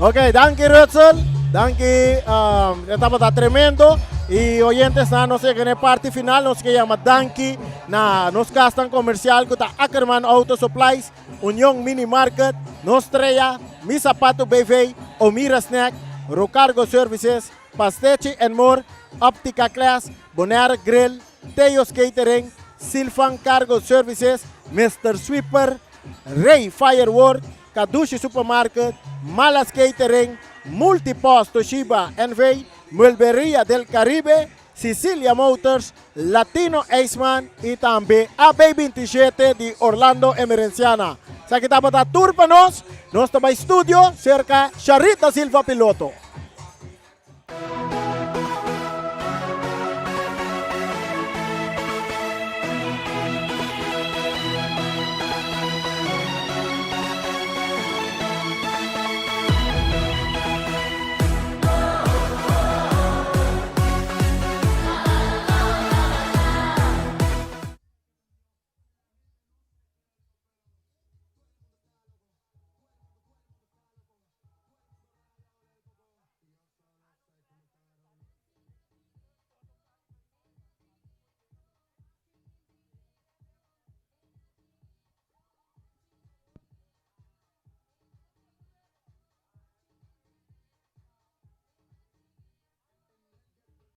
Ok, danki Rutsel, danki, e tabata tremendo y oyentesnan nos yega na e parti final, nos ke yama danki na nos kasnan komersial ku ta Ackerman Auto Supplies, Union Mini Market, Nostrea, Mi Zapato BV, Omira Snack, Rocargo Services, Pastechi and More, Optica Class, Bonaire Grill, Teo's Catering, Silvan Cargo Services, Mister Sweeper, Rey Firework, Kadushi Supermarket, Malas Catering, Multipost Toshiba NV, Muelberia del Caribe, Sicilia Motors, Latino Ijsman y tambe AB 27 di Orlando Emerenciana. Esaki tabata tur pa nos. Nos ta bay studio cerca Sharita Silva Piloto.